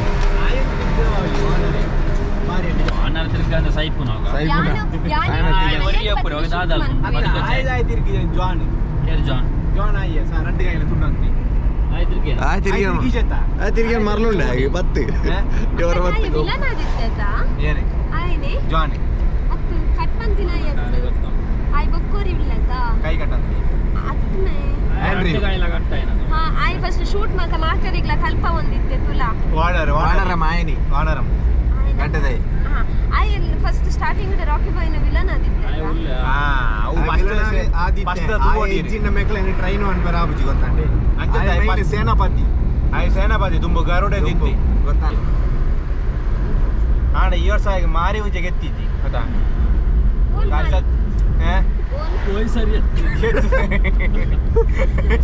ಅನ್ನಾರ ತಿರ್ಗಂದ ಸೈಪು ನಾವು. ಸೈಪುನ. ಜಾನ್. ಏರ್ ಜಾನ್. ಜಾನ್ ಆಯ್ಯ ಸಾ ರಡ್ಡು ಕೈಲ ತುಂಡಂತಿ. ಆಯ್ತು. ಆ ತಿರ್ಗಿ ಆ ತಿರ್ಗಿ ಮರಳುಂಡೆ ಹಾಗೆ ಬತ್ತು ಇವರ ಬತ್ತು. ವಿಲನ್ ಆದಿತ್ತ. ಏನೇ? ಆಯ್ನೆ. ಜಾನ್. ಅತ್ತು ಕಟ್ಮಂತಿನ ಆಯ್ ಬೊಕ್ಕೋರಿ ವಿಲ್ಲತ. ಕೈ ಕಟ್ಟಂತಿ. ಅತ್ಮೆ. ಆಂಡ್ರಿ. ಹಾ ಆಯ್ ಫಸ್ಟ್ ಶೂಟ್ ಮಾತ ಮಾಕರಿಗ್ಲ ಕಲ್ಪ ಒಂದಿತ್ತೆ ತುಲಾ. ವಾಡರ್. ವಾನರ ಮಾಯನಿ. ವಾನರಂ. ಗಂಟೆದೈ. ಹಾ ಆಯ್ ಫಸ್ಟ್ ಸ್ಟಾರ್ಟಿಂಗ್ ರಾಕಿ ಬಾಯ್ನ ವಿಲನ್ ಆದಿತ್ತೆ. ಆ ಅವು ಫಸ್ಟ್ ಆದಿತ್ಯ ಮೇಕ್ಲೆ ಟ್ರೈನ್ ಅನ್ಪರ ಆಬುಜಿ ಗೊತ್ತಂಡೆ. ಅಂಚೆ ಆಯ್ ಮೈನ್ ಸೇನಾಪತಿ. ಆಯ್ ಸೇನಾಪತಿ ತುಂಬ ಗರುಡ ದಿತ್ತಿ. ಗೊತ್ತಾಂಡೆ. ಆಂಡ ಈ ವರ್ಷ ಆಗಿ ಮಾರಿ ಉಜೆ ಗೆತ್ತಿದ್ದಿ ಗೊತ್ತಾ ಕಾಸತ್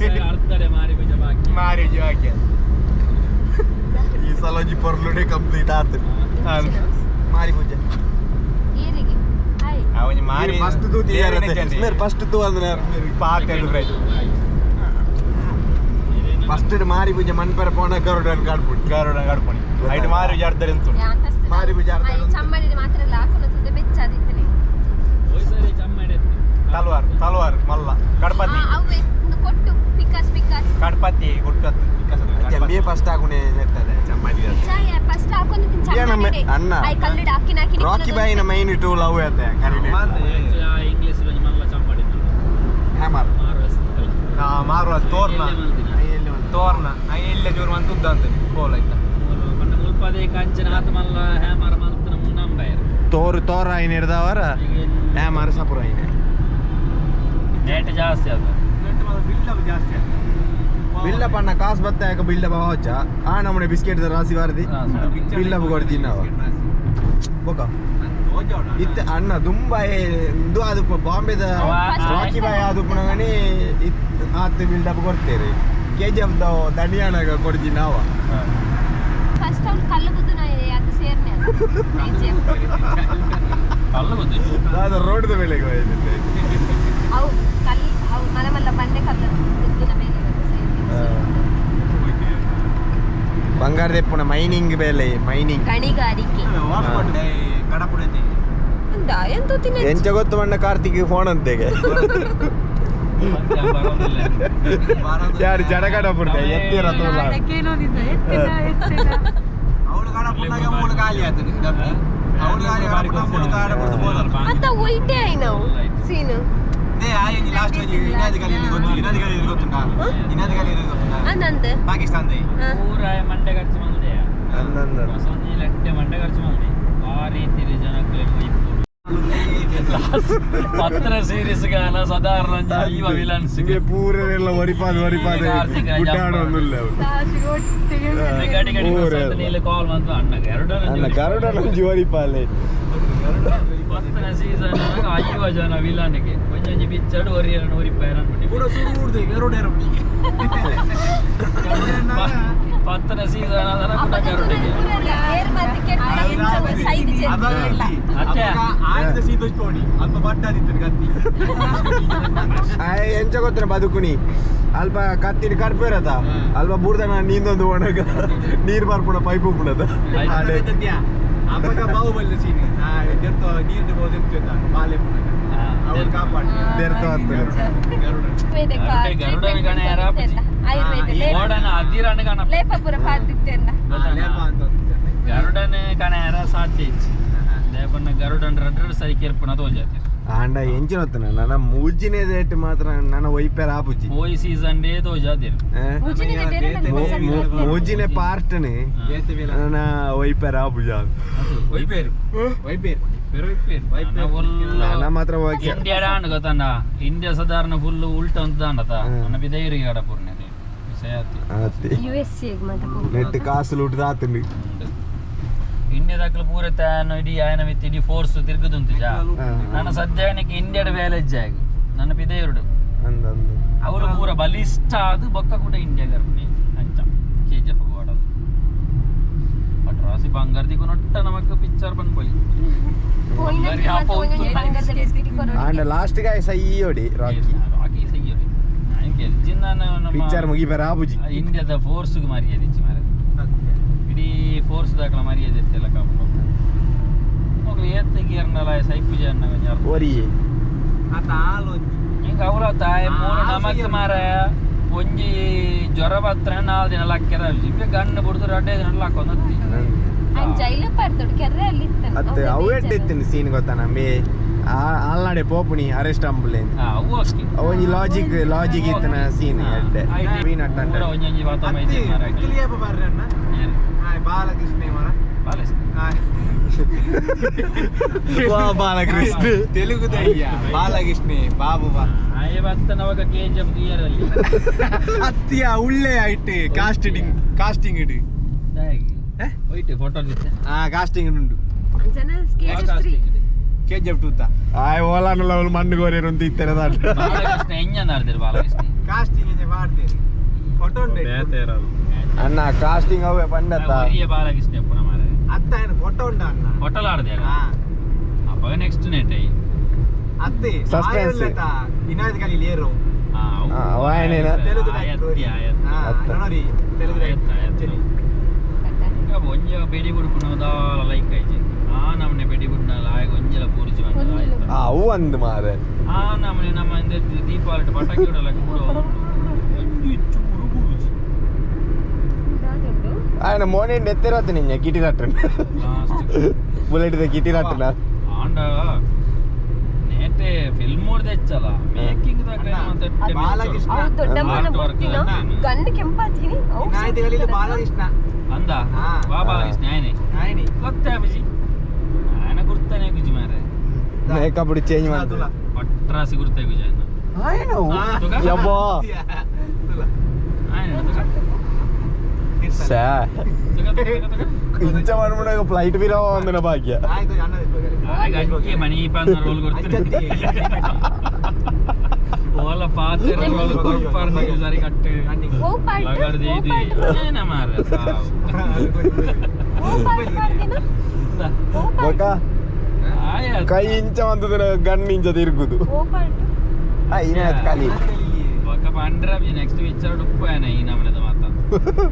ಸರಿ ಅರ್ಧಡೆ ಮಾರಿ ಬೀಜ ಬಾಕಿ. ಮಾರಿ ಉಜೆ ಹಾಕಿ. ಈ ಸಲ ಒಂಜಿ ಪೊರ್ಲುಡೆ ಕಂಪ್ಲೀಟ್ ಆತು ಮಾರಿ ಪೂಜೆ. ಏರಿಗೆ ಆಯ್. ಅವನಿ ಮಾರಿ ಫಸ್ಟ್ ತೂತಿ. ಮೇರ್ ಫಸ್ಟ್ ತೂ ಅಂದ್ರೆ ಪಾಕ ಪ್ರೈಸ್. ಫಸ್ಟ್ ಮಾರಿ ಪೂಜೆ ಮನ್ಪರ ಪೋಣ ಗರುಡನ್ ಕಾಡ್ಬಿಟ್ಟು. ಗರುಡ ಕಡ್ಪಣಿ ಐಟ್ ಮಾರಿ ಉಜೆ ಅರ್ಧಡೆ ಉಂಟು. ಯಾನ್ ಫಸ್ಟ್ ಮಾರಿ ಪೂಜೆ ಅರ್ಧ ಆಯ್ ಉಂಟು. ಚಮ್ಮಡಿ ಮಾತ್ರ ಲಾಕುನ ತುದೆ ಬೆಚ್ಚಾದಿತ್ತನೆ. ಸರಿ ಚಮ್ಮಡೆ. ತಲ್ವಾರ್ ತಲ್ವಾರ್ ಮಲ್ಲ ಕಡ್ಪತಿ. ಅವು ಒಂದು ಕೊಟ್ಟು ಪಿಕಾಸ್ ಪಿಕಾಸ್. ಕಡ್ಪತಿ ಗುಟ್ಟತ್ತು. ಎಂ ಫಸ್ಟ್ ಆಗುನೆ ನೆಟ್ಟದೆ ಚಮ್ಮಡಿ. ಚಾಯ ಫಸ್ಟ್ ಹಾಕೊಂಡು ಏ ನಮ್ಮ ಚಮ್ಮಡಿ. ಅಣ್ಣ. ಆಯ್ ಕಲ್ಲುಡ್ ಹಾಕಿ ನಾಕಿ. ರಾಕಿ ಬಾಯಿನ main to love ಆತೆ ಕರಿನೆ. ಇಂಗ್ಲಿಷ್ ಮಲ್ಲ ಚಮ್ಮಡಿ. ಹ್ಯಾಮರ್. ಮಾರುವ ತೋರ್ನ ತೋರ್ನ ಎಲ್ಲ ಜೋರು ಮಂತ್ ಉದ್ದ ಅಂತಾನೆ ಕೋಲ ಆಯ್ತಾ. ಮುಲ್ಪದೇ ಕಂಚನ ಆತ ಮಲ್ಲ ಹ್ಯಾಮರ್ ಮಲ್ತನ ಮುನ್ನಂಬೈರ್. ತೋರು ತೋರ ಐನ ಹಿಡ್ದವರ ಹ್ಯಾಮರ್ ಸಪುರ ಐನೆ. ನೇಟ್ ಜಾಸ್ತಿ ಅದು. ಬಿಲ್ಡಪ್ ಜಾಸ್ತಿ ಆಗ್ತದೆ. ಬಿಲ್ಡಪ್ ಅಣ್ಣ ಕಾಸು ಬತ್ತ ಯಾಕ ಬಿಲ್ಡಪ್ ಅವಚ್ಚ ಆ ನಮ್ಮನೆ ಬಿಸ್ಕೆಟ್ ರಾಸಿ ವಾರದಿ ಬಿಲ್ಡಪ್ ಕೊಡ್ತೀನಿ ನಾವು ಬೊಕ ಇತ್ತ ಅಣ್ಣ ದುಂಬ ಇಂದು ಅದು ಬಾಂಬೆದ ರಾಕಿ ಬಾಯ್ ಅದು ಪುನಗನಿ ಆತ ಬಿಲ್ಡಪ್ ಕೊಡ್ತೇವೆ ಕೆಜಿಎಫ್ ದಣಿಯಾಣಗ ಕೊಡ್ತೀನಿ ನಾವು. ಫಸ್ಟ್ ಅವ್ನು ಕಲ್ಲು ಗುದ್ದು ನಾ ಅದು ಸೇರ್ನೆ ಕಲ್ಲು ಗೊತ್ತಿತ್ತು. ಅದು ರೋಡ್ದ ಮೇಲೆ ಹೋಯ್ತಿದ್ದೆ. ಅವು ಕಲ್ಲು ಅವು ಮಲ ಮಲ್ಲ ಬಂಡೆ ಕಲ್ಲು ಗುದ್ದಿನ ಮೇಲೆ ಸೇರ್ನೆ. ಬಂಗಾರದ ಪುನ ಮೈನಿಂಗ್ ಬೇಲೆ ಮೈನಿಂಗ್. ಗಣಿಗಾರಿಕೆ. ಕಡಪುಡತೆ. ಅಂದ ಎಂತ ತಿನ್ನ. ಎಂಚ ಗೊತ್ತು ಮಣ್ಣ ಕಾರ್ತಿಕ್ ಫೋನ್ ಅಂತೇಗೆ ಯಾರು ಜಡ ಕಡ ಪುಡ್ದೆ ಎತ್ತಿರ ತೋಲ. ಅವಳು ಕಡಪುಡಾಗ ಮೂಳು ಖಾಲಿ ಆಯ್ತು ಅವಳು ಖಾಲಿ ಕಡಪುಡ ಮೂಳು ಕಾಡಪುಡ್ದು ಬೋದಲ್ಲ. ಅತ್ತ ಒಯ್ಟೆ ಆಯ್ ನಾವು ಸೀನು. ಲಾಸ್ಟ್ ಇನಾದಿ ಕಲಿಯಲ್ಲಿ ಗೊತ್ತು ಇನಾದಿ ಕಲಿಯಲ್ಲಿ ಗೊತ್ತುಂಟಾ ಇನಾದಿ ಕಲಿಯಲ್ಲಿ ಗೊತ್ತುಂಟಾ? ಅಂದಂದು. ಪಾಕಿಸ್ತಾನದ. ಪೂರ ಮಂಡೆ ಖರ್ಚು ಮಂದೆ. ಅಂದಂದ. ಸಂಜೆ ಲಟ್ಟೆ ಮಂಡೆ ಖರ್ಚು ಮಂದೆ ಆ ರೀತಿ ಜನಕ್ಕೆ ಇಪ್ಪು. ಪತ್ರ ಸೀರೀಸ್ ಗಾನ ಸಾಧಾರಣ ಇವ ವಿಲನ್ಸ್ ಪೂರೆಲ್ಲ ಒರಿಪಾದ ಒರಿಪಾದ ಗುಡ್ಡಾಡೊಂದುಲ್ಲ ಗಡಿ ಗಡಿ ನೀಲೆ ಕಾಲ್ ಮಂತ ಅಣ್ಣ ಗರುಡ ಅಣ್ಣ ಗರುಡ ನಂಜಿ ಒರಿಪಾಲೆ ಪತ್ತನ ಸೀಸನ್ ಐವ ಜನ ವಿಲನ್ಗೆ ಒಂಜೊಂಜಿ ಪಿಕ್ಚರ್ ಒರಿಯರನ್ನು ಒರಿಪಾಯರ ಕೂಡ ಸುರು ಗರುಡ ಪತ್ತನ ಸೀಸನ್ ಅದನ್ನ ಕೂಡ ಗರುಡಿಗೆ ಎಂಚ ಗೊತ್ತನ ಬದುಕುನಿ ಅಲ್ಪ ಕತ್ತಿನ ಕಡ್ಪೇರತ ಅಲ್ಪ ಬೂರ್ದನ ನೀಂದೊಂದು ಒಣಗ ನೀರು ಬರ್ಪುಣ ಪೈಪ್ ಉಪ್ಪುಣದ ಗರುಡನ ಕಣೆಯರ ಸಾಧ್ಯ ದೇಪಣ್ಣ ಗರುಡನ್ ರಡ್ಡ ಸರಿ ಕೇರ್ಪುಣ ತೋಜಾತೆ ಆಂಡ ಎಂಚಿನ ಹೊತ್ತನ ನನ್ನ ಮೂಜಿನೇ ರೇಟ್ ಮಾತ್ರ ನನ್ನ ವೈಪೇರ್ ಆಪುಜಿ ಪೋಯಿ ಸೀಸನ್ ಡೇ ತೋಜಾತೆ ಮೂಜಿನೇ ಪಾರ್ಟ್ನೆ ನನ್ನ ವೈಪೇರ್ ಆಪುಜ ವೈಪೇರ್ ವೈಪೇರ್ ನನ್ನ ಮಾತ್ರ ಇಂಡಿಯಾ ದಾಂಡ್ ಗೊತ್ತಂಡ ಇಂಡಿಯಾ ಸಾಧಾರಣ ಫುಲ್ ಉಲ್ಟ ಅಂತ ದಾಂಡತ ನನ್ನ ಬಿದೈರಿಗೆ ಆಡಪೂರ್ಣೆ ನೆಟ್ ಕಾಸು ಲೂಟದ ಆತಂಡಿ ಇಂಡಿಯಾ ದಾಖಲು ಪೂರ ತಾನು ಇಡೀ ಆಯನ ಮಿತ್ ಇಡೀ ಫೋರ್ಸ್ ತಿರುಗುದುಂತು ನನ್ನ ಸದ್ಯಕ್ಕೆ ಇಂಡಿಯಾದ ವ್ಯಾಲೇಜ್ ಆಗಿ ನನ್ನ ಪಿದೆಯರುಡು ಅವರು ಪೂರ ಬಲಿಷ್ಠ ಅದು ಬೊಕ್ಕ ಕೂಡ ಇಂಡಿಯಾ ಗರ್ಭಿಣಿ ಅಂಚ ಕೆ ಜಿ ಎಫ್ ಗೋಡದು ಬಟ್ ರಾಸಿ ಬಂಗಾರದಿಗೂ ನೊಟ್ಟ ನಮಕ್ ಪಿಕ್ಚರ್ ಬಂದ್ಕೊಳ್ಳಿ ಆಂಡ ಲಾಸ್ಟ್ ಗಾಯ ಸೈಯೋಡಿ ರಾಕಿ ರಾಕಿ ಸೈಯೋಡಿ ಪಿಕ್ಚರ್ ಮುಗಿಪೇರ ಆಪುಜಿ ಇಂಡಿಯಾದ ಫೋರ್ಸ್ ಮರ್ಯಾದೆ ಇಚ್ಚಿ ಮಾರೆ ಇಡೀ ಫೋರ್ಸ್ ದಾಖಲ ಮರ್ಯಾದೆ ಇತ್ತೆಲ್ಲ ಕಾಪುಂಡು ಮೊಗಲು ಏತ್ ಗೇರ್ನಲ ಸೈಪುಜ ಅನ್ನ ಒಂಜಿ ಒರಿ ಇಂಕ ಅವಲ ತಾಯಿ ಮೂರು ನಮಕ್ ಮಾರ ಒಂಜಿ ಜ್ವರ ಬತ್ರ ನಾಲ್ ದಿನ ಲಕ್ಕೆರ ಇಂಬೆ ಗಣ್ಣು ಬುಡ್ದು ರಡ್ಡೆ ದಿನ ಲಕ್ಕೊಂದು ಅತ್ತೆ ಅವು ಎಡ್ಡೆ ಸೀನ್ ಗೊತ್ತಾ ನಮ್ಮೆ ಆಲ್ನಾಡೆ ಪೋಪುಣಿ ಅರೆಸ್ಟ್ ಅಂಬುಲೆ ಅವು ಓಕೆ ಒಂಜಿ ಲಾಜಿಕ್ ಲಾಜಿಕ್ ಇತ್ತನ ಸೀನ್ ಎಡ್ಡೆ ಪೀನಟ್ ಅಂಡ ಒಂಜೊಂಜಿ ವಾತ ಮೈದಿ ಮಾರ ಬಾಲಕೃಷ್ಣ ಮರ ವಾ ಬಾಲಕೃಷ್ಣ ತೆಲುಗು ದಯ್ಯ ಬಾಲಕೃಷ್ಣ ಬಾಬು ಬಾ ಆಯೆ ಬತ್ತನವಾಗ ಕೆ ಜಿ ಎಫ್ ಅಲ್ಲಿ ಅತ್ತಿಯ ಉಳ್ಳೆ ಆಯ್ತು ಕಾಸ್ಟಿಂಗ್ ಕಾಸ್ಟಿಂಗ್ ಇಡು ಹೋಯ್ತು ಫೋಟೋ ಆ ಕಾಸ್ಟಿಂಗ್ ಉಂಟು ಕೆ ಜಿ ಎಫ್ ಟೂತ ಆಯ್ ಓಲಾನ ಲೆವೆಲ್ ಮಣ್ಣು ಕೋರಿರು ಅಂತ ಇತ್ತೆರೆ ದಾಂಡ ಬಾಲಕೃಷ್ಣ ಎಂಜ ನಾಡ್ದಿರು ಬಾಲಕೃಷ್ಣ ಕಾಸ್ಟಿಂಗ್ ಇಂಜೆ ಮಾಡ್ತೀರಿ ಫೋಟೋ ಉಂಟು ಅಣ್ಣ ಕಾಸ್ಟಿಂಗ್ ಅವೇ ಪಂಡತ್ತ ಒರಿಯ ಬಾಲಕೃಷ್ಣ ಎಪ್ಪುನ ಮಾರೆ ಅತ್ತ ಏನು ಫೋಟೋ ಉಂಟ ಅಣ್ಣ ಫೋಟೋ ಆಡ್ದೆ ಅಪ್ಪ ನೆಕ್ಸ್ಟ್ ನೆಟ್ I ಅತ್ತೆ Suspense. ಇನಾಯತ್ ಕಲಿ ಲೇರು ವಾಯನೇನ? ತೆಲುಗು ನೋಡಿ ತೆಲುಗು ಒಂಜ ಬೆಡಿ ಬುಡ್ಪುನ ದಾಲ ಲೈಕ್ ಆಯ್ತು ಆ ನಮ್ಮನೆ ಬೆಡಿ ಬುಡ್ನಲ್ಲ ಆಗ ಒಂಜಲ ಪೂರ್ಜಿ ಅವು ಅಂದ್ ಮಾರೆ ಆ ನಮ್ಮನೆ ನಮ್ಮ ಇಂದ ದೀಪಾವಳಿ ಪಟಾಕಿ ಉಡಲ ಒಂಜಿ ಚೂರು ಬುರುಜಿ ఆయన ಮೋನೆ ಎತ್ತಿರತ್ತ ನಿಂಗೆ ಕಿಟಿ ರಟ್ಟನ ಲಾಸ್ಟ್ ಬುಲೆಟ್ the ಕಿಟಿ ರಟ್ಟನ ಆಂಡ ನೇಟೆ ಫಿಲ್ಮ್ ನೋಡ್ದೆ ಹೆಚ್ಚಲ್ಲ ಮೇಕಿಂಗ್ ಬಾಲಕೃಷ್ಣ. ದೊಡ್ಡಮ್ಮನ ಬುಟ್ಟಿನ ಗಂಡು ಕೆಂಪಾತೀನಿ ಇನಾಯತ್ ಕಲಿ ಬಾಲಕೃಷ್ಣ ಅಂದ ಹಾ. ಬಾ ಬಾಲಕೃಷ್ಣ ಆಯ್ನೆ ಆಯ್ನಿ ಗೊತ್ತೇ ಬುಜಿ ఆయన ಗುರ್ತಾನೆ ಗುಜಿ ಮಾರೆ ಮೇಕಪ್ ಚೇಂಜ್ ಮಾಡ್ತಲ್ಲ ಪಟ್ರಾಸಿ ಗುರ್ತೆ ಗುಜಿ ఆయన ఆయన ಯಬ್ಬಾ ఆయన ಸಾ ಇಂಚ ಮಾಡ್ಬಿಡಾಗ ಫ್ಲೈಟ್ ಬಿರೋ ಒಂದಿನ ಭಾಗ್ಯ ಆಯ್ತು ಅಣ್ಣ ಅಂಕೆ ಮನಿ ಪನ್ನ ರೋಲ್ ಕೊಡ್ತೀನಿ ಓಲ ಪಾತ್ರ ರೋಲ್ ಕೊಡ್ಪಾರ ಸರಿ ಕಟ್ಟು ಓ ಪಾರ್ಟ್ ಲಗಡ್ದು ಓ ಇದು ಪಾರ್ಟ್ ಏನ ಮಾರ್ರೆ ಸಾವು ಓ ಪಾರ್ಟ್ ಮಾಡ್ದಿನ ಓ ಬೊಕ ಪಾರ್ಟ್ ಆಯ ಕೈ ಇಂಚ ಬಂದದ ಗನ್ ಇಂಚ ತಿರುಗುದು ಓ ಪಾರ್ಟ್ ಆ ಇನಾಯತ್ ಖಾಲಿ ఒక పండ్ర నెక్స్ట్ పిక్చర్ ఉప్పు ಈ ನಮನೆದ ಮಾತ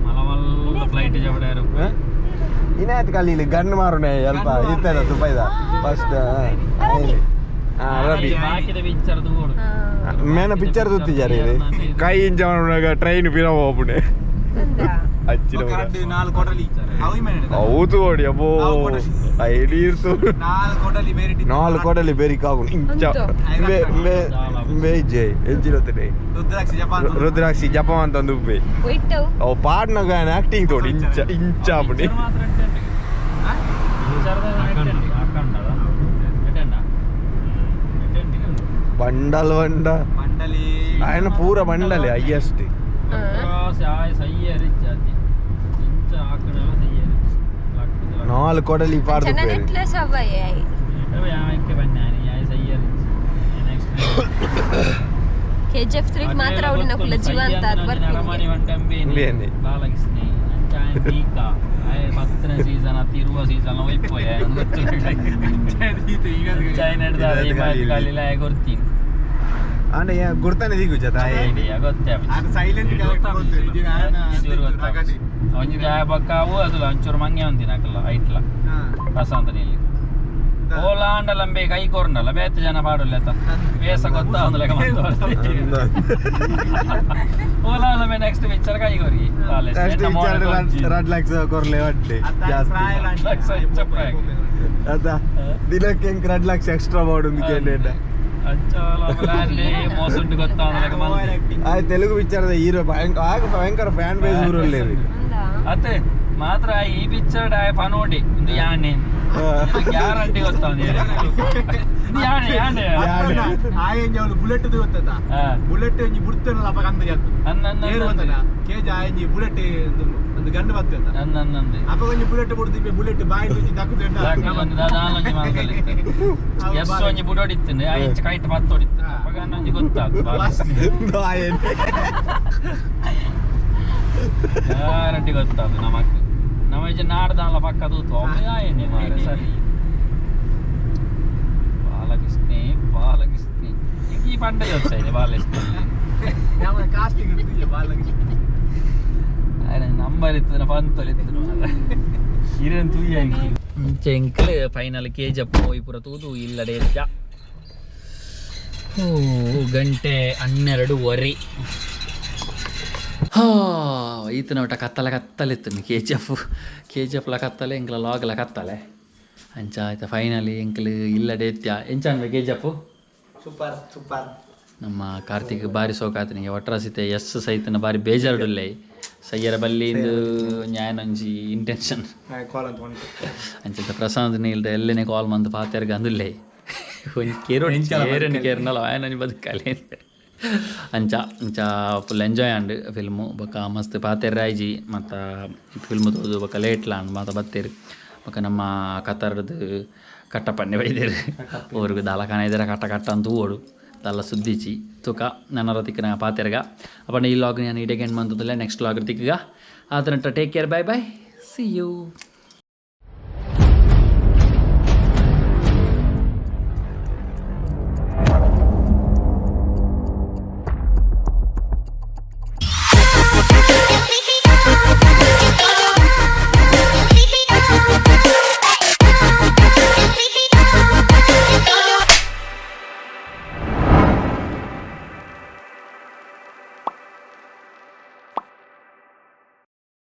ಮಲ ಮಲ್ಲ ಫ್ಲೈಟ್ ಜಬಡಾರು ಇನಾಯತ್ ಖಾಲಿ ಗನ್ ಮಾರುನೆ ಅಲ್ಪ ಇತ್ತದ ದುಬೈದ ಫಸ್ಟ್ ರಬಿ ಬಾಕಿದ ಪಿಕ್ಚರ್ ದೂಡು ಮೇನ ಪಿಕ್ಚರ್ ತೂತಿಜಾರಿ ಕೈ ಇಂಚ ಮಾಡ್ಬಿಡಾಗ ಟ್ರೈನ್ ಪಿರ ಹೋಗ್ಬಿಡೆ ಅಚ್ಚಿನ ನಾಲ್ಕು ಕೊಡಲಿ ಅವು ಹೌದು ನೋಡಿ ಅಬ್ಬೋ ಐಡೀರ್ಸು ನಾಲ್ಕು ಕೊಡಲಿ ಬೇರೆ ನಾಲ್ಕು ಕೊಡಲಿ ಬೇರೆ ಕಾಗು ಇಂಚ ಇಂಬೆ ಇಂಬೆ ಇಂಬೆ ಇಜ್ಜೆ ಎಂಚಿರತ್ತೆ ರುದ್ರಾಕ್ಷಿ ಜಪಾನ್ ರುದ್ರಾಕ್ಷಿ ಜಪ ಅಂತ ಒಂದು ಉಬ್ಬೆ ಒಯ್ಟವು ಅವು ಪಾಡ್ನಾಗ ಆಕ್ಟಿಂಗ್ ತೋಡಿ ಇಂಚ ಇಂಚ ಅಪ್ಪಣೆ ಮಾತ್ರ ಬಂಡಲ್ ಬಂಡ ಮಂಡಲಿ ఆయన ಪೂರ ಬಂಡಲೆ ಹೈಯೆಸ್ಟ್ ನಾಲ್ ಕೊಡಲಿ ಪಾಡ್ದು ಚೆನ್ನ ನೆಟ್ಲೆಸ್ ಅವ್ವಯ್ಯ ಕೆ ಜಿ ಎಫ್ ತ್ರೀ ಮಾತ್ರ ಅವಳಿನ ಕುಲ ಜೀವಂತ ಅದು ಬರ್ತೀನಿ. ಇಂಬೇನೆ. ಪತ್ತನೇ ಸೀಸನ್ ಅತ್ತ ಇರುವ ಸೀಸನ್ ಒಯ್ಪೋಯ ಗೊತ್ತೀನಿ ಆಂಡ ಗುರ್ತಾನೆ ದಿಗುಜ ತಾಯಿ ಗೊತ್ತೇ ಸೈಲೆಂಟ್ ಒಂಜಿ ಬೊಕ್ಕ ಅವು ಅದು ಒಂಚೂರು ಮಂಗೆ ಒಂದಿನ ಹಾಕಲ್ಲ ಐಟ್ಲ ಪ್ರಶಾಂತ ನೀಲಿ ಓಲಾಂಡಲಂಬೆ ಕೈ ಕೊರ್ನಲ್ಲ ಬೇತೆ ಜನ ಪಾಡಲ್ಲ ವೇಸ ಗೊತ್ತಾ ಒಂದು ಲೆಕ್ಕ ಓಲಾಂಡಲಂಬೆ ನೆಕ್ಸ್ಟ್ ಪಿಕ್ಚರ್ ಕೈ ಕೊರಿ ನೆಕ್ಸ್ಟ್ ವಿಚಾರ ರಡ್ ಲಕ್ಷ ಕೊರ್ಲೆ ಒಟ್ಟೆ ಜಾಸ್ತಿ ಅದ ದಿನಕ್ಕೆ ಎಂಕ್ ರಡ್ ಲಕ್ಷ ಎಕ್ಸ್ಟ್ರಾ ಮಾಡೋದು ಕೇಂದ್ರ ಮೋಸುಂಡು ಗೊತ್ತಾ ಒಂದು ಲೆಕ್ಕ ಮಂತೆ. ಆ ತೆಲುಗು ಪಿಕ್ಚರ್ದ ಹೀರೋ ಭಯಂಕರ ಆಗ ಭಯಂಕರ ಫ್ಯಾನ್ ಬೇಸ್ ಊರಲ್ಲಿ ಅತ್ತೆ ಮಾತ್ರ ಈ ಪಿಕ್ಚರ್ ಫನೋಡಿ ಒಂದು ಯಾಣೆ ಗ್ಯಾರಂಟಿ ಗೊತ್ತಾ ಒಂದು ಯಾಣೆ ಯಾಣೆ ಯಾಣೆ. ಆಯಂಜಿ ಅವಳು ಬುಲೆಟ್ ಗೊತ್ತದ ಬುಲೆಟ್ ಒಂಜಿ ಬುಡ್ತನಲ್ಲ ಅಪ್ಪ ಕಂದ ಜಾತು ಏರು ಗೊತ್ತದ ಕೇಜ ಆಯಂಜಿ ಬುಲೆಟ್ ಒಂದು ಗಂಡು ಬರ್ತದ ನನ್ನಂದೆ ಅಪ್ಪ ಒಂಜಿ ಬುಲೆಟ್ ಬುಡ್ದು ಬುಲೆಟ್ ಬಾಯಿ ಒಂಜಿ ದಕ್ಕುದು ಎಸ್ ಒಂಜಿ ಬುಡೋಡಿತ್ತು ಐಚ್ ಕೈಟ್ ಪತ್ತೋಡಿತ್ತು ಅವಾಗ ಒಂಜಿ ಗೊತ್ತಾಗ್ತದೆ ಗ್ಯಾರಂಟಿ ಗೊತ್ತಾಗ್ತದೆ ನಮಕ್ ನಮ್ಮ ಈಚೆ ನಾಡ್ದಾಲ ಪಕ್ಕ ತೂತು ಒಮ್ಮೆ ಆಯನೆ ಮಾರೆ ಸರಿ ಬಾಲಕೃಷ್ಣೆ ಬಾಲಕೃಷ್ಣೆ ಈ ಪಂಡ ಯೋಚನೆ ಬಾಲಕೃಷ್ಣ ನಮ್ಮ ಕಾಸ್ಟಿಂಗ್ ಬಾಲಕೃಷ್ಣ ನಂಬರ್ ಇತ್ತು ಪಂತೊಲಿ ಇತ್ತು ಇರೇನು ತೂಯ ಮುಂಚೆ ಎಂಕಲ್ ಫೈನಲ್ ಕೆ ಜಿ ಎಫ್ ಪೋಯಿ ಪೂರ ತೂದು ಇಲ್ಲಡೆ ಎಚ್ಚ. ಓ ಗಂಟೆ 12:30. ಹಾ ಈತನ ಒಟ್ಟ ಕತ್ತಲೆ ಕತ್ತಲಿತ್ತು K G F K G ಎಫ್ಲ ಕತ್ತಲೆ ಎಂಕ್ಲ ಲಾಗ್ಲ ಕತ್ತಲೆ ಅಂಚ ಆಯ್ತಾ ಫೈನಲಿ ಎಂಕ್ಲು ಇಲ್ಲಡೆ ಎತ್ಯ ಎಂಚ ಅನ್ವೆ K G F. Super super. ನಮ್ಮ ಕಾರ್ತಿಕ್ ಬಾರಿ ಸೋಕಾತನಿಗೆ ಒಟ್ರಾಸಿತೆ ಎಸ್ ಸೈತನ ಬಾರಿ ಬೇಜಾರುಡುಲ್ಲೆ ಸಯ್ಯರ ಬಲ್ಲಿ ಇಂದು ನ್ಯಾಯನೊಂಜಿ ಇಂಟೆನ್ಷನ್ ಕಾಲ್ ಅಂತ ಉಂಟು. ಅಂಚಿತ ಪ್ರಶಾಂತ್ ನೀಲ್ದ ಎಲ್ಲೆನೆ ಕಾಲ್ ಮಂದು ಪಾತೆರ್ಗ ಅಂದುಲ್ಲೆ ಒಂಜಿ ಕೇರೋ ಕೇರನ್ ಕೇರ್ನಲ್ಲ ಆಯನೊಂಜಿ ಬದುಕಲೆ ಅಂಚ ಅಂಚ ಫುಲ್ ಎಂಜಾಯ್ ಆಂಡ್ ಫಿಲ್ಮು ಬೊಕ್ಕ ಮಸ್ತ್ ಪಾತೆರ್ ರಾಯ್ಜಿ ಮತ್ತು ಫಿಲ್ಮ್ ತೋದು ಬೊಕ್ಕ ಲೇಟ್ಲ ಆಂಡ್ ಮಾತ ಬತ್ತೇರು ಬೊಕ್ಕ ನಮ್ಮ ಕತರ್ದು ಕಟ್ಟಪಣ್ಣೆ ಬೈದೇರು ಊರಿಗೆ ದಾಲ ಕಾಣ ಇದ್ದಾರೆ ಕಟ್ಟ ಕಟ್ಟ ಅಂತ ಓಡು ದಾಲ ಸುದ್ದಿಚಿ ತುಕ ನನ್ನ ತಿಕ್ಕನ ಪಾತೆರ್ಗ ಅಪ್ಪಣ್ಣ ಈ ಲಾಗ್ ನಾನು ಇಡೀ ಎಂಡ್ ಮಂತದಲ್ಲೇ ನೆಕ್ಸ್ಟ್ ಲಾಗ್ ತಿಕ್ಕಗ ಆತನಟ್ಟ take care, bye bye, see you.